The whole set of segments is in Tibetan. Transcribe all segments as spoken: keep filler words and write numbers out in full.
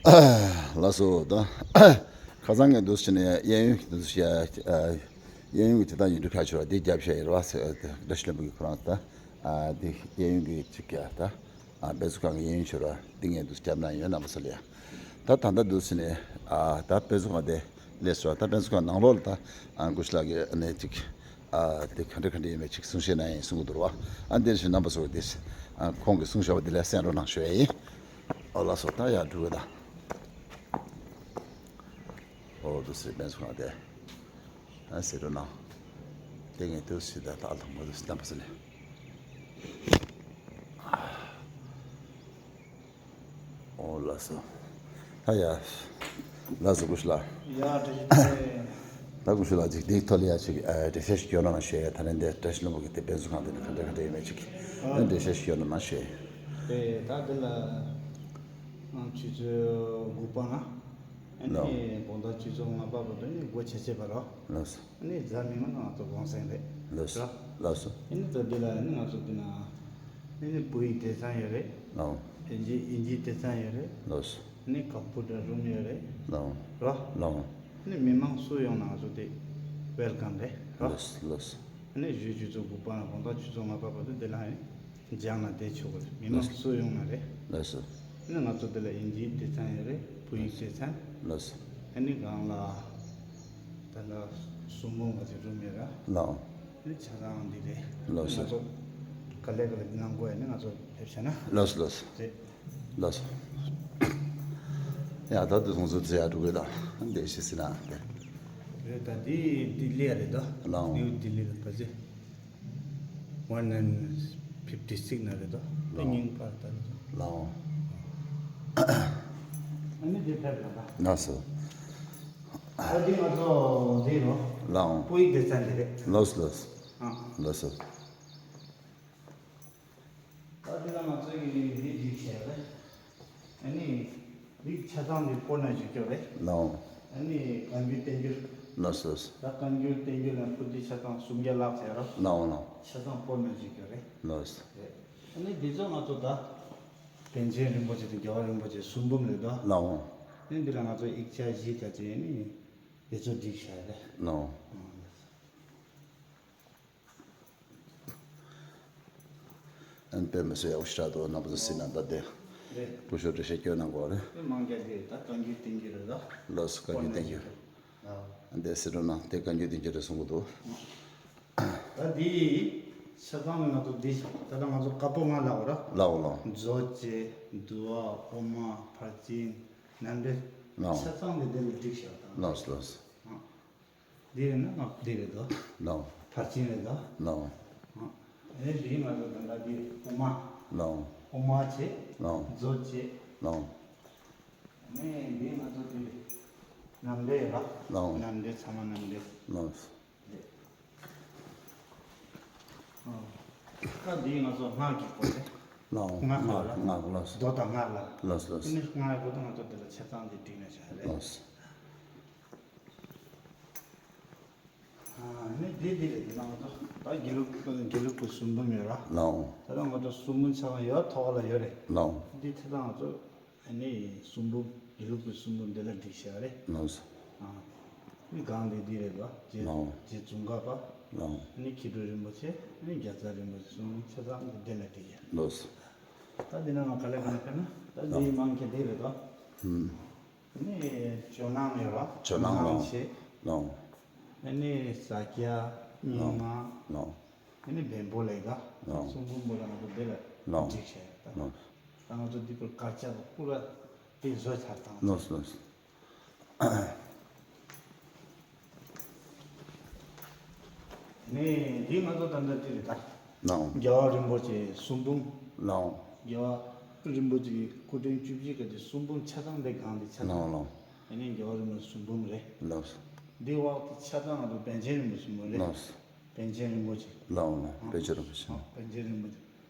ལགས་སོ། ད་ཁ་སང་ངས་འདུག་སེ་བྱས་ནས་གཡས་གཡོན་གྱི་འདུག་སེ་བྱས། གཡས་གཡོན་གྱི་དེ་དག་ཡིན་འདུག་ཁ་ཆོར་བ་འདི་རྒྱབ་བཤད་ཡོད་རེད་བ། བཀྲ་ཤིས་ལྷུན་པོ་གི་ཁོ་རང་ད་འདི་གཡས་གཡོན་གྱི་ཅིག་ཡ་ད་དཔེ་མཛོད་ཁང་གི་གཡས་གཡོན་ཆོར་བ་འདི་ངས་འདུག་སེ་རྒྱབ་ན་ཡོད། རྣམ་པ་ཚོ་ལ་ཡ་ད་ད་ལྟ་འདུག་སེ་བྱས་ནས་ད་དཔེ་མཛོད་ཁང་དེ་ལས་སོ། ད་དཔེ་མཛོད་ཁང་ནང་ལོགས་ལ་ད་སྐུ་ཞབས་ལགས་ཀྱིས་ཨ་ནི་ཅིག་ཨ་དེ་ག་འདྲ་ག་འདྲ་ཡིན་མིན་ཅིག་གསུང་བཤད་གནང་ཡིན་གསུང་གི་འདུག་ར་བ། ཨ་འདིར་ཞིག་རྣམ་པ་ཚོ་གིས་དེ་ཨ་ཁོང་གིས་གསུང་བཞག་པ་འདི་ལ་གསན་རོགས་གནང་ཞུ་ཡ་ཡིན། ཨོ་ལགས་སོ། ད་ཡར་འགྲོ་གི་ད། ཨོ་འདུག་སེ་དཔེ་མཛོད་ཁང་དེ་ཨ་གཟིགས་རོགས་གནང་། དེ་ངས་འདུག་སེ་ད་ད་ལྷུན་པོ་འདུག་སེ་རྣམ་པ་ཚོ་ལ། ཨོ་ལགས་སོ། ད་ཡ། ལགས་སོ་སྐུ་ཞབས་ལགས། ཡ་བཀྲ་ཤིས་བདེ་ལེགས། ད་སྐུ་ཞབས་ལགས་ཅིག་འདིའི་ཐོག་ལ་ཡ་ཅིག་ཨ་འགྲེལ་བཤད་ཞིག་སྐྱོན་རོགས་གནང་ཞུ་ཡ། ད་ནི་འདི་བཀྲ་ཤིས་ལྷུན་པོ་གི་དེ་དཔེ་མཛོད་ཁང་དེ་ནི་ག་འདྲ་ག་འདྲ་ཡོད་མེད་ཅིག་ཨ་འགྲེལ་བཤད་ཞིག་སྐྱོན་རོགས་གནང་ཞུ་ཡ། དེ་ད་འདི་ལ་ཨང་ཆུ་ཚོད་དགུ་པ་ན་ཨ་ལགས། ནི་དགོང་དག་ཆུ་ཚོད་ལྔ་པ་བར་དུ་ནི་སྒོ་ཕྱེ་བྱས་པ་རོ། ལགས་སོ། ཨ་ནི་གཟའ་མིག་དམར་ང་ཚོ་གུང་སེང་རེད། ལགས་སོ། རོ། ལགས་སོ། ཨ་ནི་ད་འདི་ལ་ཨ་ནི་ང་ཚོ་འདི་ན་ཨ་ནི་བོད་ཡིག་སྡེ་ཚན་ཡོད་རེད། ལགས། དབྱིན་ཇི་དབྱིན་ཇིའི་སྡེ་ཚན་ཡོད་རེད། ལགས་སོ། ཨ་ནི་ཀམ་པུ་ཊར་རུམ་ཡོད་རེད། ལགས། རོ། ལགས། ཨ་ནི་མི་མང་སུ་ཡོང་ན་ང་ཚོ་དེ་ཝེལ་ཀམ་རེད། རོ། ལགས་སོ། ལགས་སོ། ཨ་ནི་གཞོན་ཆུ་ཚོད་དགུ་པ་ནས་དགོང་དག་ཆུ་ཚོད་ལྔ་པ་བར་དུ་འདི་ལ་ཨ་ནི་སྦྱང་ན་བསྡད་ཆོག་གི་རེད། མི་མང་སུ་ཡོང་ན་རེད། ལགས་སོ། ཨ་ནི་ང་ཚོ་འདི་ལ་དབྱིན་ཇིའི་སྡེ་ཚན་ཡོད་རེད། བོད་ཡིག་སྡེ་ཚན། ལགས་སོ། ཨ་ནི་སྒང་ལ་ད་ལྟ་གསུང་འབུམ་བ་ཅིག་རུམ་ཡོད་ར། ལགས། ཨ་ནི་ཆ་ཚང་འདི་རེད། ལགས་སོ། ང་ཚོ་ག་ལེ་ག་ལེ་འདི་ནང་འགོ་ཡ་ནི་ང་ཚོ་ཕེབས་བྱས་ན། ལགས་སོ་ལགས་སོ། རེད། ལགས་སོ། ཡ་ད་དུང་སོང་ཚོད་ཙེ་ཡ་འགྲོ་གི་ད། འདི་ཤི་སི་ན་དེ། རེད། ད་འདི་ལྡི་ལི་ཡ་རེད་དོ། ལའོ། ནིའུ་ལྡི་ལི་ལ་ཕ་ཚེ། ཝན་ནན་ཕིབ་ཏི་སིག་ན་རེད་དོ། ལའོ། སྙིང་པར་ད་རེད་དོ། ལའོ། ཨ་ནི་འདི་ཕེབས་ལ་ད། ལགས་སོ། ཨ་འདི་ང་ཚོ་འདི་རོ། ལའོ། བོད་ཡིག་སྡེ་ཚན་འདི་རེད། ལགས་སོ་ལགས་སོ། ཨ། ལགས་སོ། ད་དེ་ལ་ང་ཚོ་ཡི་རིགས་རིགས་བྱས་རེད། ཨ་ནི་རིགས་ཆ་ཚང་འདི་སྐོར་ནས་བརྗོད་རྒྱུ་རེད། ལའོ། ཨ་ནི་བཀའ་འགྱུར་བསྟན་འགྱུར། ལགས་སོ། ད་བཀའ་འགྱུར་བསྟན་འགྱུར་ལ་པོ་ཏི་ཆ་ཚང་སུམ་བརྒྱ་ལྷག་ཡོད་རེད། ལའོ་ལའོ། ཆ་ཚང་སྐོར་ནས་བརྗོད་རྒྱུ་རེད། ལགས་སོ། རེད། ཨ་ནི་འདི་ཚོ་ང་ཚོ་ད་པཎ་ཆེན་རིན་པོ་ཆེ་དང་རྒྱལ་བ་རིན་པོ་ཆེ་གསུང་འབུམ་རེད་དོ། ལའོ། ཨ་ནི་འདི་ལ་ང་ཚོ་ཡིག་ཆ་བཞི་ལྟ་ཅི་ཨ་ནི་དེ་ཚོ་བསྒྲིགས་བཞག་རེད། ལའོ། ཨང་། ཨན་པེ་མི་སེ་ཡའོ་ཤ་དོ་ན་བཟོ་སི་ན་ད་དེ། རེད། སྐུ་ཞབས་འགྲེལ་བཤད་སྐྱོན་གནང་དགོས་རེད། དེ་མང་རྒྱ་ཅིག་ད་བཀའ་འགྱུར་བསྟན་འགྱུར་རེད་ད། ལགས་སོ། བཀའ་འགྱུར་བསྟན་འགྱུར། ཨ། འདི་སི་རོ་ན་དེ་བཀའ་འགྱུར་བསྟན་འགྱུར་རེད་གསུང་གི་འདུག་ད་འདི་ཆ་ཚང་ནི་ང་ཚོ་འདི་ད་ལྟ་ང་ཚོ་བཀའ་པོད་ལྔ་ལབ་ར། ལའོ་ལའོ། མཛོད་ཅེས་འདུལ་བ་དབུ་མ་ཕར་ཕྱིན་རྣམ་འགྲེལ། ལའོ། ཆ་ཚང་ནི་འདི་ལ་བསྒྲིགས་བཞག་ད། ལགས་སོ་ལགས་སོ། ཨ། འདི་རེད་ན་ང་འདི་རེད་དོ། ལའོ། ཕར་ཕྱིན་རེད་དོ། ལའོ། ཨ་ནི་འདི་ང་ཚོ་ད་ལྟ་འདི་དབུ་མ། ལའོ། དབུ་མ་བྱས། ལའོ། མཛོད་བྱས། ལའོ། ཨ་ནི་འདི་ང་ཚོ་འདི་རྣམ་འགྲེལ་ར། ལའོ། རྣམ་འགྲེལ་ཚང་མ་རྣམ་འགྲེལ། ལའོ། རེད། ཨ། ད་འདི་ང་ཚོ་སྔགས་ཀྱི་སྐོར་རེད། ལའོ། སྔགས་ལ། སྔགས་ལ་ལགས་སོ། མདོ་དང་སྔགས་ལ། ལགས་སོ་ལགས་སོ། ཨ་ནི་སྔགས་ཀྱི་སྐོར་དུ་ང་ཚོ་འདི་ལ་ཆ་ཚང་འདི་བསྒྲིགས་ནས་བཞག་རེད། ལགས་སོ། ཨ་ནི་འདི་འདི་རེད། འདི་ན་ང་ཚོ་ད་དགེ་ལུགས་དགེ་ལུགས་ཀྱི་གསུང་འབུམ་ཡོད་ར། ལའོ། ད་ལྟ་ང་ཚོ་གསུང་འབུམ་ཆ་ཚང་ཡོད་ཐོག་ལ་ཡོད་རེད། ལའོ། འདི་ཐད་ད་ང་ཚོ་ཨ་ནི་གསུང་འབུམ་དགེ་ལུགས་ཀྱི་གསུང་འབུམ་འདི་ལ་བསྒྲིགས་བཞག་རེད། ལགས་སོ། ཨ་ནི་སྒང་འདི་འདི་རེད་པ། རྗེ་ལའོ། རྗེ་ཙོང་ཁ་པ། ལའོ། ཨ་ནི་མཁས་གྲུབ་རིན་པོ་ཆེ། ཨ་ནི་རྒྱལ་ཚབ་རིན་པོ་ཆེ་གསུང་འབུམ་ཆ་ཚང་འདི་འདི་ལ་བསྒྲིགས་བཞག་ལགས་སོ། ད་འདི་ན་ང་ག་ལེ་ག་ལེ་ཕེབས་ན་ད་འདི་ལའོ། མང་ཆེ་འདི་རེད་པ། ཧུམ། ཨ་ནི་ཇོ་ནང་ཡོད་པ། ཇོ་ནང་ལའོ། ཇོ་ནང་ཆེ། ལའོ། ཨ་ནི་ས་སྐྱ། རྙིང་མ། ལའོ། ཨ་ནི་བེམ་པོ་ལེ་ག་ལའོ། གསུང་འབུམ་པོ་ལ་ང་ཚོ་འདི་ལ་ལའོ། བསྒྲིགས་བཞག་ད། ལའོ། ད་ང་ཚོ་འདི་པུར་དཀར་ཆག་པུ་ར་དེ་བཟོས་ཚར་དང་། ལགས་སོ་ལགས་སོ། ནས་འདི་ང་ཚོ་ད་ལྟ་འདི་རེད་ད། ལའོ། རྒྱལ་བ་རིན་པོ་ཆེའི་གསུང་འབུམ། ལའོ། རྒྱལ་བ་རིན་པོ་ཆེའི་སྐུ་ཕྲེང་བཅུ་གཅིག་གི་དེ་གསུང་འབུམ་ཆ་ཚང་འདི་སྒང་འདི་ཆ་ཚང་། ལའོ་ལའོ། ཨ་ནི་རྒྱལ་བ་རིན་པོ་ཆེའི་གསུང་འབུམ་རེད། ལགས་སོ། འདི་འོག་ཏུ་ཆ་ཚང་ང་ཚོ་པཎ་ཆེན་རིན་པོ་ཆེ་གསུང་འབུམ་རེད། ལགས་སོ། པཎ་ཆེན་རིན་པོ་ཆེ། ལའོ་ལའོ། ཨ། པཎ་ཆེན་རིན་པོ་ཆེ། ཨ། པཎ་ཆེན་རིན་པོ་ཆེ།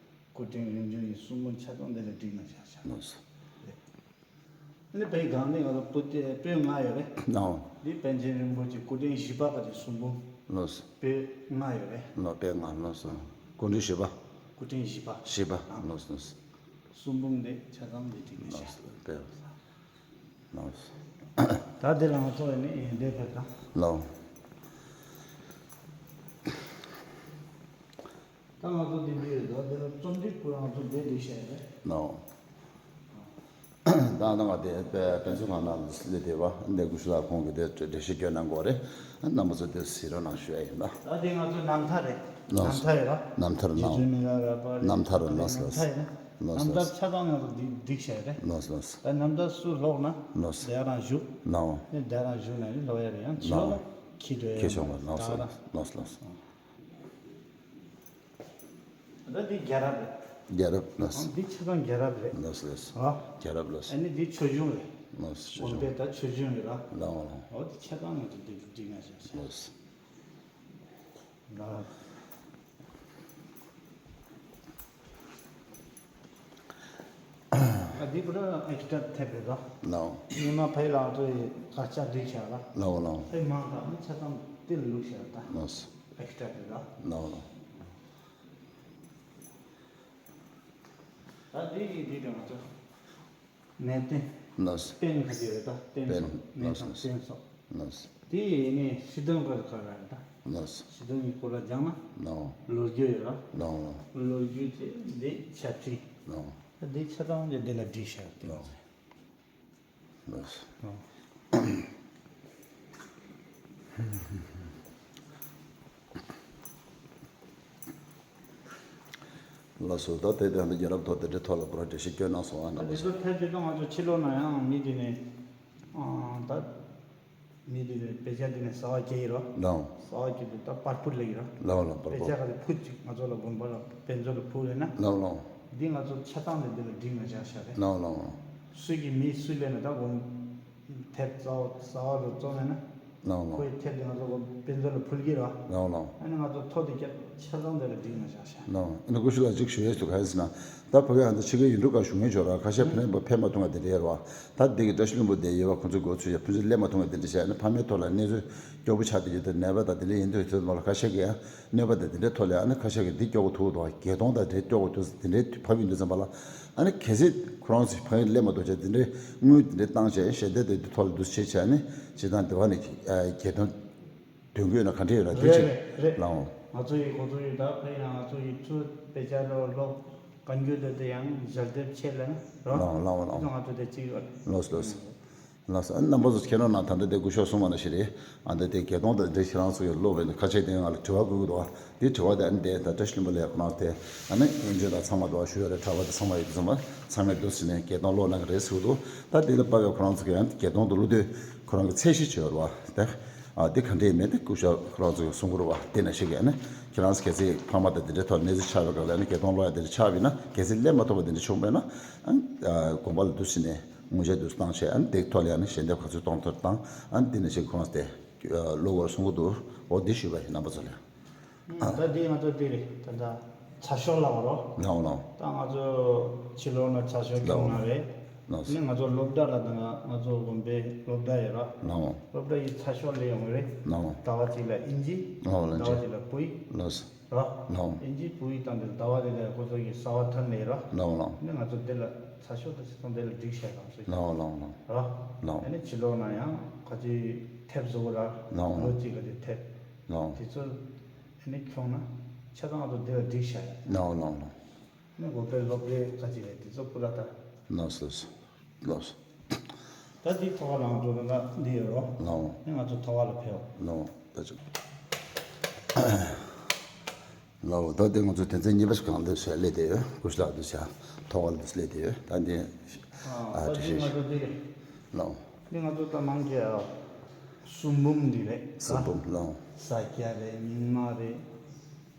སྐུ་ཕྲེང་རིམ་བྱོན་གྱི་གསུང་འབུམ་ཆ་ཚང་འདི་ལ་བསྒྲིགས་ནས་བཞག་བཞག་ལགས་སོ། རེད། ཨ་ནི་པའི་སྒང་ནས་ང་ཚོ་པོ་ཏི་པོད་ལྔ་ཡོད་རེད། ལའོ། འདི་པཎ་ཆེན་རིན་པོ་ཆེ་སྐུ་ཕྲེང་བཞི་པ་ག་དེ་གསུང་འབུམ། ལགས་སོ། པོད་ལྔ་ཡོད་རེད། ལའོ། པོད་ལྔ། ལགས་སོ། སྐུ་ཕྲེང་བཞི་པ། སྐུ་ཕྲེང་བཞི་པ། བཞི་པ། ཨ། ལགས་སོ་ལགས་སོ། གསུང་འབུམ་འདི་ཆ་ཚང་འདི་བསྒྲིགས་ནས་བཞག་ལགས་སོ། པོད། ལགས། ད་འདི་ལ་ང་ཚོ་ནི་འདི་ཕེབས་དང་། ལགས། ད་ང་ཚོ་འདི་འདི་རེད་དོ། འདི་ལ་རྩོམ་སྒྲིག་པུ་རང་ཚོ་འདི་འདི་བཤད་རེད། ལགས། ད་ང་དེ་དཔེ་དཔེ་མཛོད་ཁང་ནང་ལ་སླེབས་བསྡད་པ་འདི་སྐུ་ཞབས་ལགས་ཁོང་གིས་དེ་འགྲེལ་བཤད་སྐྱོན་གནང་དགོས་རེད། རྣམ་པ་ཚོ་དེ་གཟིགས་རོགས་གནང་ཞུ་ཡ་ཡིན་ལ། ད་དེ་ང་ཚོ་རྣམ་ཐར་རེད། ལགས། རྣམ་ཐར་རེད་ལ། རྣམ་ཐར་རྗེ་ནང་། བཙུན་མི་ལ་རས་པ་རེད། རྣམ་ཐར་རེད། ལགས་ལགས། རྣམ་ཐར་ཡིན་ན། ལགས་རྣམ་ཐར་ལགས། ཆ་ཚང་ང་ཚོ་འདི་འགྲིག་བྱས་རེད། ལགས་ལགས། ད་རྣམ་ཐར་སུ་ཀློག་ན། ལགས། དེ་རང་བཞུགས། ལགས། ནི་དེ་རང་བཞུགས་ན་ནི་ཀློག་ཡ་རེད། ཡང་ཕྱི་ལོགས་ལ་ཁྱི་འགྲོ་ཡ། ཁྱི་ཤོང་བ། ལགས་ད་ལགས། ལགས་ལགས། ད་འདི་རྒྱལ་རབས་རེད། རྒྱལ་རབས་ལགས། འདི་ཆ་ཚང་རྒྱལ་རབས་རེད། ལགས་ལགས། ཨ། རྒྱལ་རབས་ལགས། ཨ་ནི་འདི་ཆོས་འབྱུང་རེད། ལགས། ཆོས་འབྱུང་། འོ་དེ་ད་ཆོས་འབྱུང་རེད་ལ། ལགས་ལགས། འོ་དེ་ཆ་ཚང་ང་ཚོ་འདི་འགྲིག་ན་ཞེས་ཟེར། ལགས། ལགས། ཨ་འདི་པུ་ར་ཨེག་སི་ཊ་ཐེབ་རེད་ལ། ལགས། ཉི་མ་ཕའི་ལང་ཚོ་ཡི་དཀར་ཆག་འདི་བྱས་ལ། ལགས་ལགས། ཨེ་མང་ག་ནི་ཆ་ཚང་འདི་ལ་བླུགས་བྱས་ལ་ད། ལགས། ཨེག་སི་ཊ་རེད་ལ། ལགས་ལགས། ད་འདི་ཡི་འདི་དང་ང་ཚོ་གནས་བརྟན། ལགས། རྟེན་ག་ཅི་རེད་ད། རྟེན་སོགས། རྟེན། གནས་ལགས་སམ་རྟེན་སོགས། ལགས། དེ་ཡི་ནི་སི་ཏན་པར་ག་ར་རེད་ད། ལགས། སི་ཏན་གྱི་སྐོར་ལ་སྦྱངས་ན། ལགས། ལོ་རྒྱུས་ཡོད་ར། ལགས་ལགས། ལོ་རྒྱུས་དེ་འདི་ཆ་ཚིག། ལགས། ད་འདི་ཆ་ཚང་འདི་འདི་ལ་བྲིས་བཞག་དེ། ལགས། ལགས། ཨོ། ལགས་སོ། ད་དེ་དོན་དུ་རྒྱལ་རབས་ཐོག་དེ་འདྲའི་ཐོག་ལ་ཁོ་རང་འགྲེལ་བཤད་སྐྱོན་གནང་སོང་ཨ། ད་རྣམ་པ་དེ་ཚོ་ཚོ། ཕལ་ཆེར་ད་ང་ཚོ་ཕྱི་ལོགས་ན་ཡང་མི་དེ་ནས་ཨ་ད་མི་དེ་ནས་དཔེ་ཆ་དེ་ནས་གསར་པ་སྐྱེ་ཡི་རོ། ལགས། གསར་པ་སྐྱེ་དེ་ད་པར་ཕུད་ལ་ཡི་རོ། ལགས་ལགས། པར་དཔེ་ཆ་ཕུད། ག་དེ་ཕུད་ཅིག་ང་ཚོ་ལ་དགོན་པ་ལ་དཔེ་མཛོད་ལ་ཕུད་རེད་ན། ལགས་ལགས། འདི་ང་ཚོ་ཆ་ཚང་ནས་འདི་ལ་བསྒྲིགས་ན་བཞག་བཞག་རེད། ལགས་ལགས། སུ་གི་མི་སུ་ལས་ན་ད་དགོན་ཐེབས་གསར་པ་གསར་པ་རུ་བཙོང་ནས་ན། ལགས་ལགས། ཁོའི་ཐེབས་དེ་ང་ཚོ་དཔེ་མཛོད་ལ་ཕུལ་གྱི་ར། ལགས་ལགས། ཨ་ནི་ང་ཚོ་ཐོ་དེ་ཀྱང་ཆ་ཚང་དེ་ལ་བསྒྲིགས་ན་བཞག་བཞག། ལགས། ཨ་ནི་སྐུ་ཞབས་ལགས་གཅིག་ཞུ་ཡས་ཞུ་ག་རེ་ཟེར་ན། ད་ཕ་གི་ཨ་ད་ཕྱི་རྒྱལ་ཡུལ་གྲུ་ཁག་བཞུགས་མཁན་ཚོ་ར་ཁ་ཤས་ཕ་ནས་ཕེབས་མ་ཐུབ་པ་དེ་འདྲ་ཡོད་རེད་བ། ད་འདི་གི་བཀྲ་ཤིས་ལྷུན་པོ་དེ་ཡོད་པ་ཁོང་ཚོའི་སྒོ་ཚུད་ཡ་ཕན་ཚུན་སླེབས་མ་ཐུབ་པ་དེ་འདྲ་བྱས་ཨ་ནི་ཕ་མའི་ཐོག་ལ་གནས་ཚུལ་སྐྱོ་པོ་ཆགས་བསྡད་ཡོད་དེ། ནད་པ་དང་དེ་འདྲ་ཡིན་དུས་དེ་མ་ལ་ཁ་ཤས་ཀྱིས་ཡང་གནོད་པ་དང་དེ་འདྲའི་ཐོག་ལ་ཨ་ནི་ཁ་ཤས་ཀྱིས་འདི་སྐྱོ་པོ་ཐུག་འདུག་གས་གཏོང་དང་དེ་སྐྱོ་པོ་ཐུག་དེ་འདྲའི་ཕབ་ཡིན་དུས་ཙམ་པ་ལ་ཨ་ནི་གལ་སྲིད་ཁོ་རང་ཚོས་ཕ་ཡུལ་སླེབས་མ་ཐུབ་ཆ་དེ་འདྲའི་དངུལ་དེ་འདྲའི་བཏང་བྱས་ཞལ་འདེབས་དེ་འདི་ཐོག་ལ་འདུ་བྱེད་བྱས་ནས་སྤྱི་བཏང་དེ་བ་ནས་གས་གཏོང་དོན་གོས་ན་ག་འདྲ་ཡོད་ན་དེ་རེད་ཅིག་རེད་རེད། ལའོ། ང་ཚོ་ཡི་ཁོ་ཚོ་ཡི་ད་ཕ་ཡུལ་ང་ཚོ་ཡི་ཚུར་དཔེ་ཆ་ལོ་ལོ་བཀའ་འགྱུར་དེ་དེ་ཡང་ཞལ་འདེབས་ཆེད་ལ་ན་རོ། ལའོ་ལའོ་ལའོ། ང་ཚོ་དེ་ཅིག་ཡོད། ལོས་ལོས། ལགས་སོ། རྣམ་པ་ཚོ་ཁྱེད་རང་ནང་ད་ལྟ་དེ་སྐུ་ཞབས་གསུངས་པ་ནང་བཞིན་རེད། ཨ་ད་དེ་གས་གཏོང་དང་འདྲེ་ཁྱེད་རང་ཚོ་ཡོད་ཀློག་པའི་ཁ་ཆེ་དེ་ང་ལ་དྲི་བ་བཀོད་ཀྱི་འདུག་དེ་དྲི་བ་དེ་ཨ་ནི་དེ་ད་བཀྲ་ཤིས་ལྷུན་པོ་ལས་ཁོ་རང་དེ་ཨ་ནི་དབྱེན་བྱེད་དང་ཚང་མ་འདུག་ཞུ་ཡ་རེད། གྲྭ་པ་དེ་ཚང་མ་ཡོད་དུས་ཙམ་པ་ཚང་མས་འདུག་ཟེར་ནས་གས་གཏོང་ཀློག་གནང་གི་རེད་ཟེར་གྱི་འདུག་ད་དེ་ལ་དཔག་པའི་ཁོ་རང་ཚོ་གས་ཨ་ནི་གས་གཏོང་དུ་བླུག་དུས་ཁོ་རང་གི་ཚད་གཞི་ཅིག་ཡོད་རེད་བ། དེ་ཨ་དེ་ག་འདྲས་མེད་དེ་སྐུ་ཞབས་ཁོ་རང་ཚོ་གསུང་གི་རེད་བ། དེ་ནང་བཞིན་གྱི་ཨ་ནི་ཁྱེད་རང་ཚོ་གལ་སྲིད་ཕ་མ་དང་དེ་འདྲའི་ཐོག་གནས་ཚུལ་ཆགས་པའི་སྐབས་ལ་ཨ་ནི་གས་གཏོང་ཀློག་ཡ་དེ་འདྲ་ཆགས་པ་ཡིན་ན་གལ་སྲིད་སླེབས་མ་ཐུབ་པ་དེ་འདྲ་བྱུང་བ་ཡིན་ན། ཨ་དགོན་པ་ལ་འདུག་ཟེར་ནས་དངུལ་ཆད་འདུག་བཏང་བྱས་ཨ་ནི་དེ་ཐོག་ལ་ཨ་ནི་ཞལ་འདེབས་ག་ཚོད་གཏོང་ཐུབ་བཏང་ཨ་ནི་དེ་ནས་ཞིག་ཁོ་རང་དེ་ལོ་བར་གསུང་གི་འདུག་འོ་འདི་ཞུས་པ་ཡིན་རྣམ་པ་ཚོ་ལ། ཨ་ད་འདི་ང་ཚོ་འདི་རེད། ད་ད་ཚ་ཤོག་ལ་བ་རོ། ལའོ་ལའོ། ད་ང་ཚོ་ཕྱི་ལོགས་ན་ཚ་ཤོག་ལའོ་ཁྱོང་ན་རེད། ལའོ། ནི་ང་ཚོ་སློབ་གྲྭ་ལ་ད་ང་ཚོ་དགོན་པའི་སློབ་གྲྭ་ཡོད་ར། ལའོ། སློབ་གྲྭ་ཡི་ཚ་ཤོག་ལས་ཡོང་གི་རེད། ལའོ། ཟླ་བ་གཅིག་ལ་ཨིན་ཇི། ལའོ་ལའོ། ཟླ་བ་གཅིག་ལ་བོད་ཡིག་ལའོ། ར། ལའོ། ཨིན་ཇི་བོད་ཡིག་དང་དེ་ཟླ་བ་དེ་ལ་ཁོ་ཚོ་གི་གསར་པ་ཐོན་ནས་ར། ལའོ་ལའོ། ནི་ང་ཚོ་དེ་ལ་ཚ་ཤོག་དང་ཆ་ཚང་དེ་ལ་སྒྲིག་བྱས་དང་སུ། ལའོ་ལའོ་ལའོ། ར། ལའོ། ཨ་ནི་ཕྱི་ལོགས་ན་ཡང་ཁ་ཅིག་ཐེབས་བཟོ་བ་ར། ལའོ། ལོ་གཅིག་ག་དེ་ཐེབས། ལའོ། དེ་ཚོ་ཨ་ནི་ཁྱོང་ན་ཆ་ཚང་ང་ཚོ་དེ་ལ་སྒྲིག་བྱས། ལའོ་ལའོ་ལའོ། ནི་དགོན་པའི་སློབ་གྲྭའི་ཁ་ཅིག་རེད་དེ་ཚོ་པུ་ར་ད། ལགས་སོ། ལགས་སོ། ད་འདི་ཐོག་ཁ་ལ་ང་ཚོ་ད་འདི་ཡོད་རོ། ལའོ། ནི་ང་ཚོ་ཐོག་ཁ་ལ་ཕེབས། ལའོ། ད་ཅི། ལའོ། ད་འདི་ང་ཚོ་དོན་ཚན་གཉིས་པ་ཞིག་གང་ལ་སླེབས་བསྡད་ཡོད། སྐུ་ཞབས་ལགས་འདི་བྱ་ཐོག་ཁ་ལ་འདི་སླེབས་བསྡད་ཡོད། ད་འདི་ཨ་ད་འདི་ང་ཚོ་འདི། ལའོ། འདི་ང་ཚོ་ད་མང་གི་གསུང་འབུམ་འདི་རེད། གསུང་འབུམ་ལའོ། ས་སྐྱ་རེད། རྙིང་མ་རེད།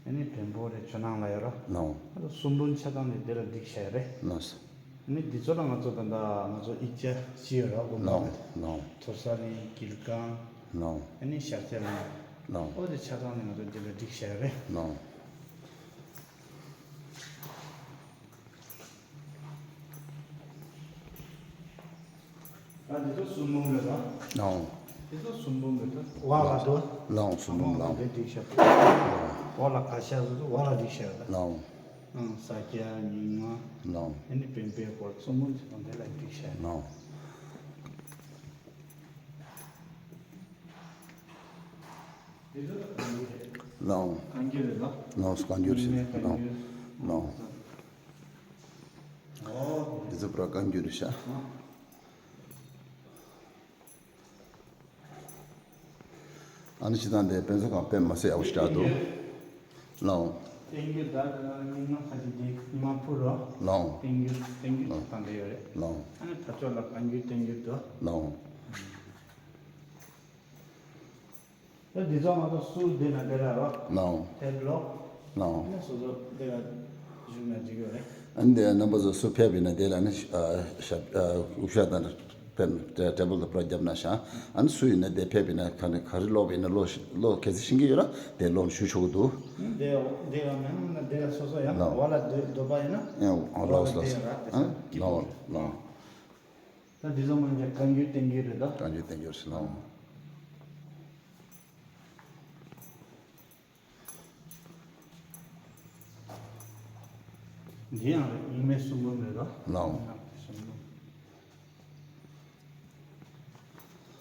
ཨ་ནི་བོན་པོ་རེད། ཇོ་ནང་ལ་ཡོད་ར། ལའོ། ཨ་ནི་གསུང་འབུམ་ཆ་ཚང་ནི་དེ་ལ་སྒྲིག་བྱས་རེད། ལའོ། ཨ་ནི་འདི་ཚོ་ལ་ང་ཚོ་ད་ལྟ་ང་ཚོ་ཡིག་ཆ་ཅི་ཡོད་ར་དགོན་པ་ལའོ། ལའོ། མཐོ་ས་གླིང་། དཀྱིལ་ཁང་། ལའོ། ཨ་ནི་ཤར་རྩེ་གླིང་། ལའོ། ཨོ་དེ་ཆ་ཚང་ནི་ང་ཚོ་འདི་ལ་སྒྲིག་བྱས་རེད། ལའོ། ཨ་འདི་ཚོ་གསུང་འབུམ་རེད་ད། ལའོ། འདི་ཚོ་གསུང་འབུམ་རེད་ད། བ་ལ་དོ། ལའོ། གསུང་འབུམ་ལའོ། འདི་སྒྲིག་བྱས། བ་ལ་ག་ཤ་ཟེར་དུ་བ་ལ་སྒྲིག་བྱས་རེད་ད། ལའོ། ཨང་ས་སྐྱ། རྙིང་མ། ལའོ། ཨ་ནི་བོན་པོའི་སྐོར་གསུང་འབུམ་ཚོ་དང་དེ་ལ་སྒྲིག་བྱས། ལའོ། ལའོ། ལའོ་བཀའ་འགྱུར་ཞིག་ལའོ། ལའོ། འདི་ཚོ་པུ་ར་བཀའ་འགྱུར་རེད་ཤག་ཨ་ནི་སྤྱིར་བཏང་དེ་དཔེ་མཛོད་ཁང་དཔེ་མི་སྲིད་ཡག་པོ་ཞིག་རག་འདུག་ལའོ། བསྟན་འགྱུར་ད་རྙིང་མ་ཁ་ཅིག་དེ་རྙིང་མ་ཕུར་རོ། ལའོ། བསྟན་འགྱུར་བསྟན་འགྱུར་ལའོ། དང་འདྲ་ཡོད་རེད། ལའོ། ཨ་ནི་ཕར་ཕྱོགས་ལ་བཀའ་འགྱུར་བསྟན་འགྱུར་དུ། ལའོ། ད་འདི་ཚོ་ང་ཚོ་སུ་འདི་ན་འདི་ལ་རོ། ལའོ། ཐེབས་ལོ། ལའོ། ཨ་ནི་སོ་སོ་འདི་ལ་བཞུགས་ན་འགྲིག་གི་རེད། ཨ་ནི་འདི་རྣམ་པ་ཚོ་སུ་ཕེབས་ཡིན་ན་འདི་ལ་ནི་ཨ་ཞབས་ཨ་དབུ་ཞྭ་དང་། པེན་ཊེ་བལ་དུ་པར་བརྒྱབ་ན་ཤ། ཨ་ནི་སུ་ཡིན་ན་དེ་ཕེབས་ཡིན་ན་ག་ནས་ག་རེ་ཀློག་པ་ཡིན་ན་ཀློག་ཤི་ཀློག་གལ་སྲིད་ཤེས་ཀྱི་ཡོད་ན་དེ་ཀློག་ཞུ་ཆོག་གི་འདུག་དེ་དེ་ཡང་མིན་ན་དེ་ལ་སོ་སོ་ཡང་ལའོ། འོག་ལ་སྡོད་སྡོད་པ་ཡིན་ན་ཡང་འོག་ལ་འོག་ལ་སྡོད་ཡོད་ར་དེ་ཨ་ས་ཀི་ལའོ་པོ་ལའོ། ད་དེ་ཚོ་མ་འཇོག་བཀའ་འགྱུར་བསྟན་འགྱུར་རེད་ད། བཀའ་འགྱུར་བསྟན་འགྱུར་ཞིག་ལའོ། འདི་ཡང་རེད། རྙིང་མའི་གསུང་འབུམ་རེད་ལ། ལའོ། གསུང་འབུམ།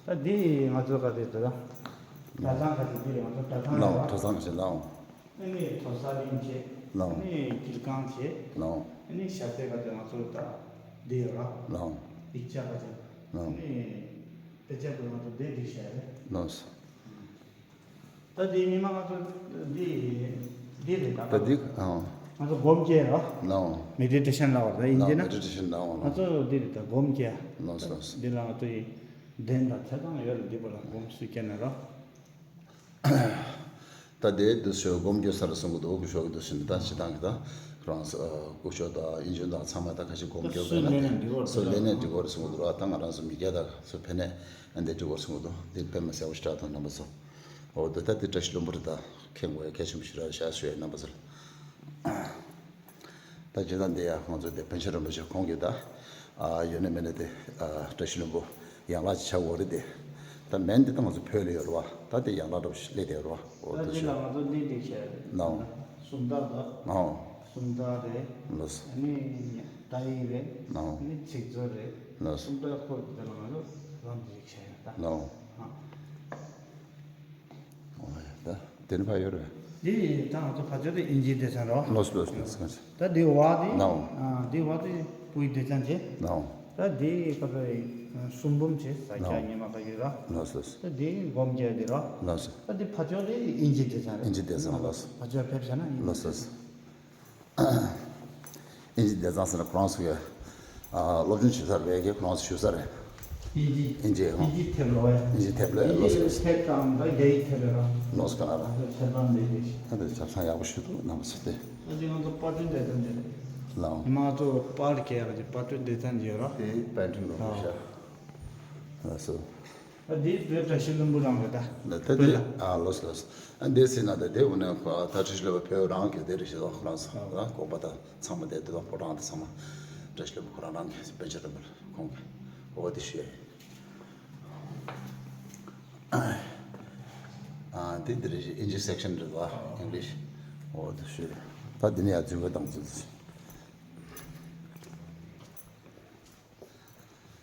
ད་འདི་ང་ཚོ་ག་རེ་ད་གྲྭ་ཚང་ག་རེ་འདི་རེད། ང་ཚོ་གྲྭ་ཚང་ལའོ། རེད་ལ། གྲྭ་ཚང་ཞིག་ལའོ། ཨ་ནི་ཐོ་གསར་རིང་བྱས། ལའོ། ཨ་ནི་དཀྱིལ་ཁང་བྱས། ལའོ། ཨ་ནི་ཞབས་སྟེགས་ག་རེ་ང་ཚོ་ད་འདི་ཡོད་ལ། ལའོ། ཡིག་ཆ་ག་རེ། ལའོ། ཨ་ནི་དཔེ་ཆ་ག་རེ་ང་ཚོ་འདི་འདི་བྱས་རེད། ལའོ། ད་འདི་ཉི་མ་ང་ཚོ་འདི་འདི་རེད་ད། ད་འདི་ཨང་། ང་ཚོ་སྒོམ་སྐྱེ་ར། ལའོ། མེ་ཌི་ཊེ་ཤན་ལ་བར་ད་ཡིན་གྱི་ན། མེ་ཌི་ཊེ་ཤན་ལའོ། ང་ཚོ་འདི་རེད་ད་སྒོམ་སྐྱེ། ལོས་ལོས། འདི་ལ་ང་ཚོ་ཡི་གདན་དང་ཚེ་དང་ཡོད་རེད། འདི་པོ་ལ་སྒོམ་སུ་སྐྱེ་ན་ར། ད་དེ་འདི་ཚོས་སྒོམ་སྐྱེ་ས་ར་གསུང་གི་འདུག་སྐུ་ཞབས་ཀྱི་འདུག་ཟིན་ད་ཕྱི་ཐང་གི་ད་རང་སྐུ་ཞབས་དང་ཡིན་ཅུན་དང་ཚང་མ་ད་ཁ་ཤས་སྒོམ་སྐྱེ་སུ་ལས་ནས་འགྲིག་གོ་སུ་ལས་ནས་འགྲིག་གོ་རེད་གསུང་གི་འདུག་ད་ང་རང་ཚོ་མི་སྐྱ་ད་སུ་ཕེ་ནས་ཨ་འདི་འགྲིག་གོ་གསུང་གི་འདུག་འདི་དཔེ་མ་སྲིད་པོ་ཞིག་དྲག་འདུག་རྣམ་པ་ཚོ། འོ་དེ་ལྟ་དེ་བཀྲ་ཤིས་ལྷུན་པོ་རེད་ད། མཁྱེན་དགོས་ཡ་གལ་ཆེན་པོ་ཞིག་རེད་ཤག་ཞུ་ཡ་རྣམ་པ་ཚོར། ད་བྱས་ཙང་འདི་ཡ་ང་ཚོ་དེ་པཎ་ཆེན་རིན་པོ་ཆེ་ཁོང་གིས་ད་ཨ་ཡོད་ནས་མེད་ནས་དེ་ཨ་བཀྲ་ཤིས་ལྷུན་པོ་ཡན་ལག་ཅིག་ཆགས་ཡོད་རེད་དེ། ད་མེན་དེ་ད་ང་ཚོ་བོད་ལ་ཡོད་རེད་བ། ད་དེ་ཡན་ལག་འདྲ་པོ་ཞིག་སླེབས་བསྡད་ཡོད་རེད་བ། འོ་ད་དེ་འདི་ལ་ཞུ། ང་ཚོ་འདི་འགྲིག་བྱས་རེད། ནའོ། སུམ་རྟགས་ད། ནའོ། སུམ་རྟགས་རེད། ལགས་སོ། ཨ་ནི་བརྡ་ཡིག་རེད། ནའོ། ཨ་ནི་ཚིག་མཛོད་རེད། ལགས་སོ། སུམ་རྟགས་ཁོ་དེ་ལ་ང་ཚོ་རང་འགྲིག་བྱས་ཡོད་ད། ནའོ། ཨ། ཨོ་ཡ་ད་དེ་ནི་ཕ་ཡོད་རེད། འདི་ད་ང་ཚོ་ཕ་ཆོས་དེ་ཨིན་ཇིའི་སྡེ་ཚན་རོ། ལོས་ལོས་ལོས་ལོས། ད་འདི་བ་དེ། ནའོ། ཨ་འདི་བ་དེ་བོད་ཡིག་སྡེ་ཚན་བྱས། ནའོ། ད་འདི་ཁ་ཚ་ཡི་གསུང་འབུམ་བྱས། ས་སྐྱ། ནའོ། ཉི་མ་ཁ་ཡོད་ར། ལོས་ལོས། ད་འདི་སྒོམ་རྒྱལ་འདི་ར། ལོས་ལོས། ད་འདི་ཕ་ཆོས་དེ་ཨིན་ཇིའི་སྡེ་ཚན་རེད། ཨིན་ཇིའི་སྡེ་ཚན་ལོས། ཕ་ཆོས་ཕེབས་བྱས་ན་ཨིན་ཇི། ལོས་ལོས། ཨིན་ཇི་སྡེ་ཚན་ཟེར་ན་ཁོ་རང་ཚོ་གི་ཨ་སློབ་སྦྱོང་བྱེད་ས་རེད་གི། ཁོ་རང་ཚོ་བཞུགས་ས་རེད། ཨིན་ཇི། ཨིན་ཇི། ཨིན་ཇི་ཐེབས་ལོ་ཨེ། ཨིན་ཇི་ཐེབས་ལོ་ཨེ། ལོས་ལོས། ཐེབས་དང་ད་རྒྱ་ཡིག་ཐེབས་རེད་ར། ལོས་ག་ལ་ར། ད་ཐེབས་དང་འདི་འདི། ད་དེ་ཆབ་སང་ཡག་པོ་ཞུ་འདུག་རྣམ་པ་ཚོ་དེ། ད་ཅི་ང་ཚོ་པར་སྐྲུན་སྡེ་ཚན་འདི་རེད། ལའོ། ང་ཚོ་པར་སྐྱེལ་ཡག་གི་པར་སྐྲུན་སྡེ་ཚན་འདི་ཡོད་ར། དེ་པར་སྐྲུན་རོགས་ཞུ། ལགས་སོ། ཨ་འདི་བོད་བཀྲ་ཤིས་ལྷུན་པོ་རང་རེད་ད། ད་ད་བོད་འདི་ལ། ཨ་ལོས་ལོས། ཨ་འདི་ཟེར་ན་ད་དེ་འོ་ན་ད་བཀྲ་ཤིས་ལྷུན་པོ་བོད་རང་གི་དེ་རེད་ཤག་ལོ་ཁོ་རང་ཚོ་ཨ་ད་དགོན་པ་ད་ཚང་མ་དེ་དེ་དང་ཕོ་བྲང་དེ་ཚང་མ་བཀྲ་ཤིས་ལྷུན་པོ་ཁོ་རང་རང་གི་པཎ་ཆེན་རིན་པོ་ཁོང་གི་འོ་དེ་ཞུ་ཡ་ཡིན། ཨ་འདི་འདི་རེད། ཨིན་ཇི་སེག་ཤན་རེད་བ། ཨིང་ལིཤ། འོ་དེ་ཞུ་ཡ་ཡིན། ད་འདི་ནས་ཡར་འཛུལ་དགོས་དང་འཛུལ།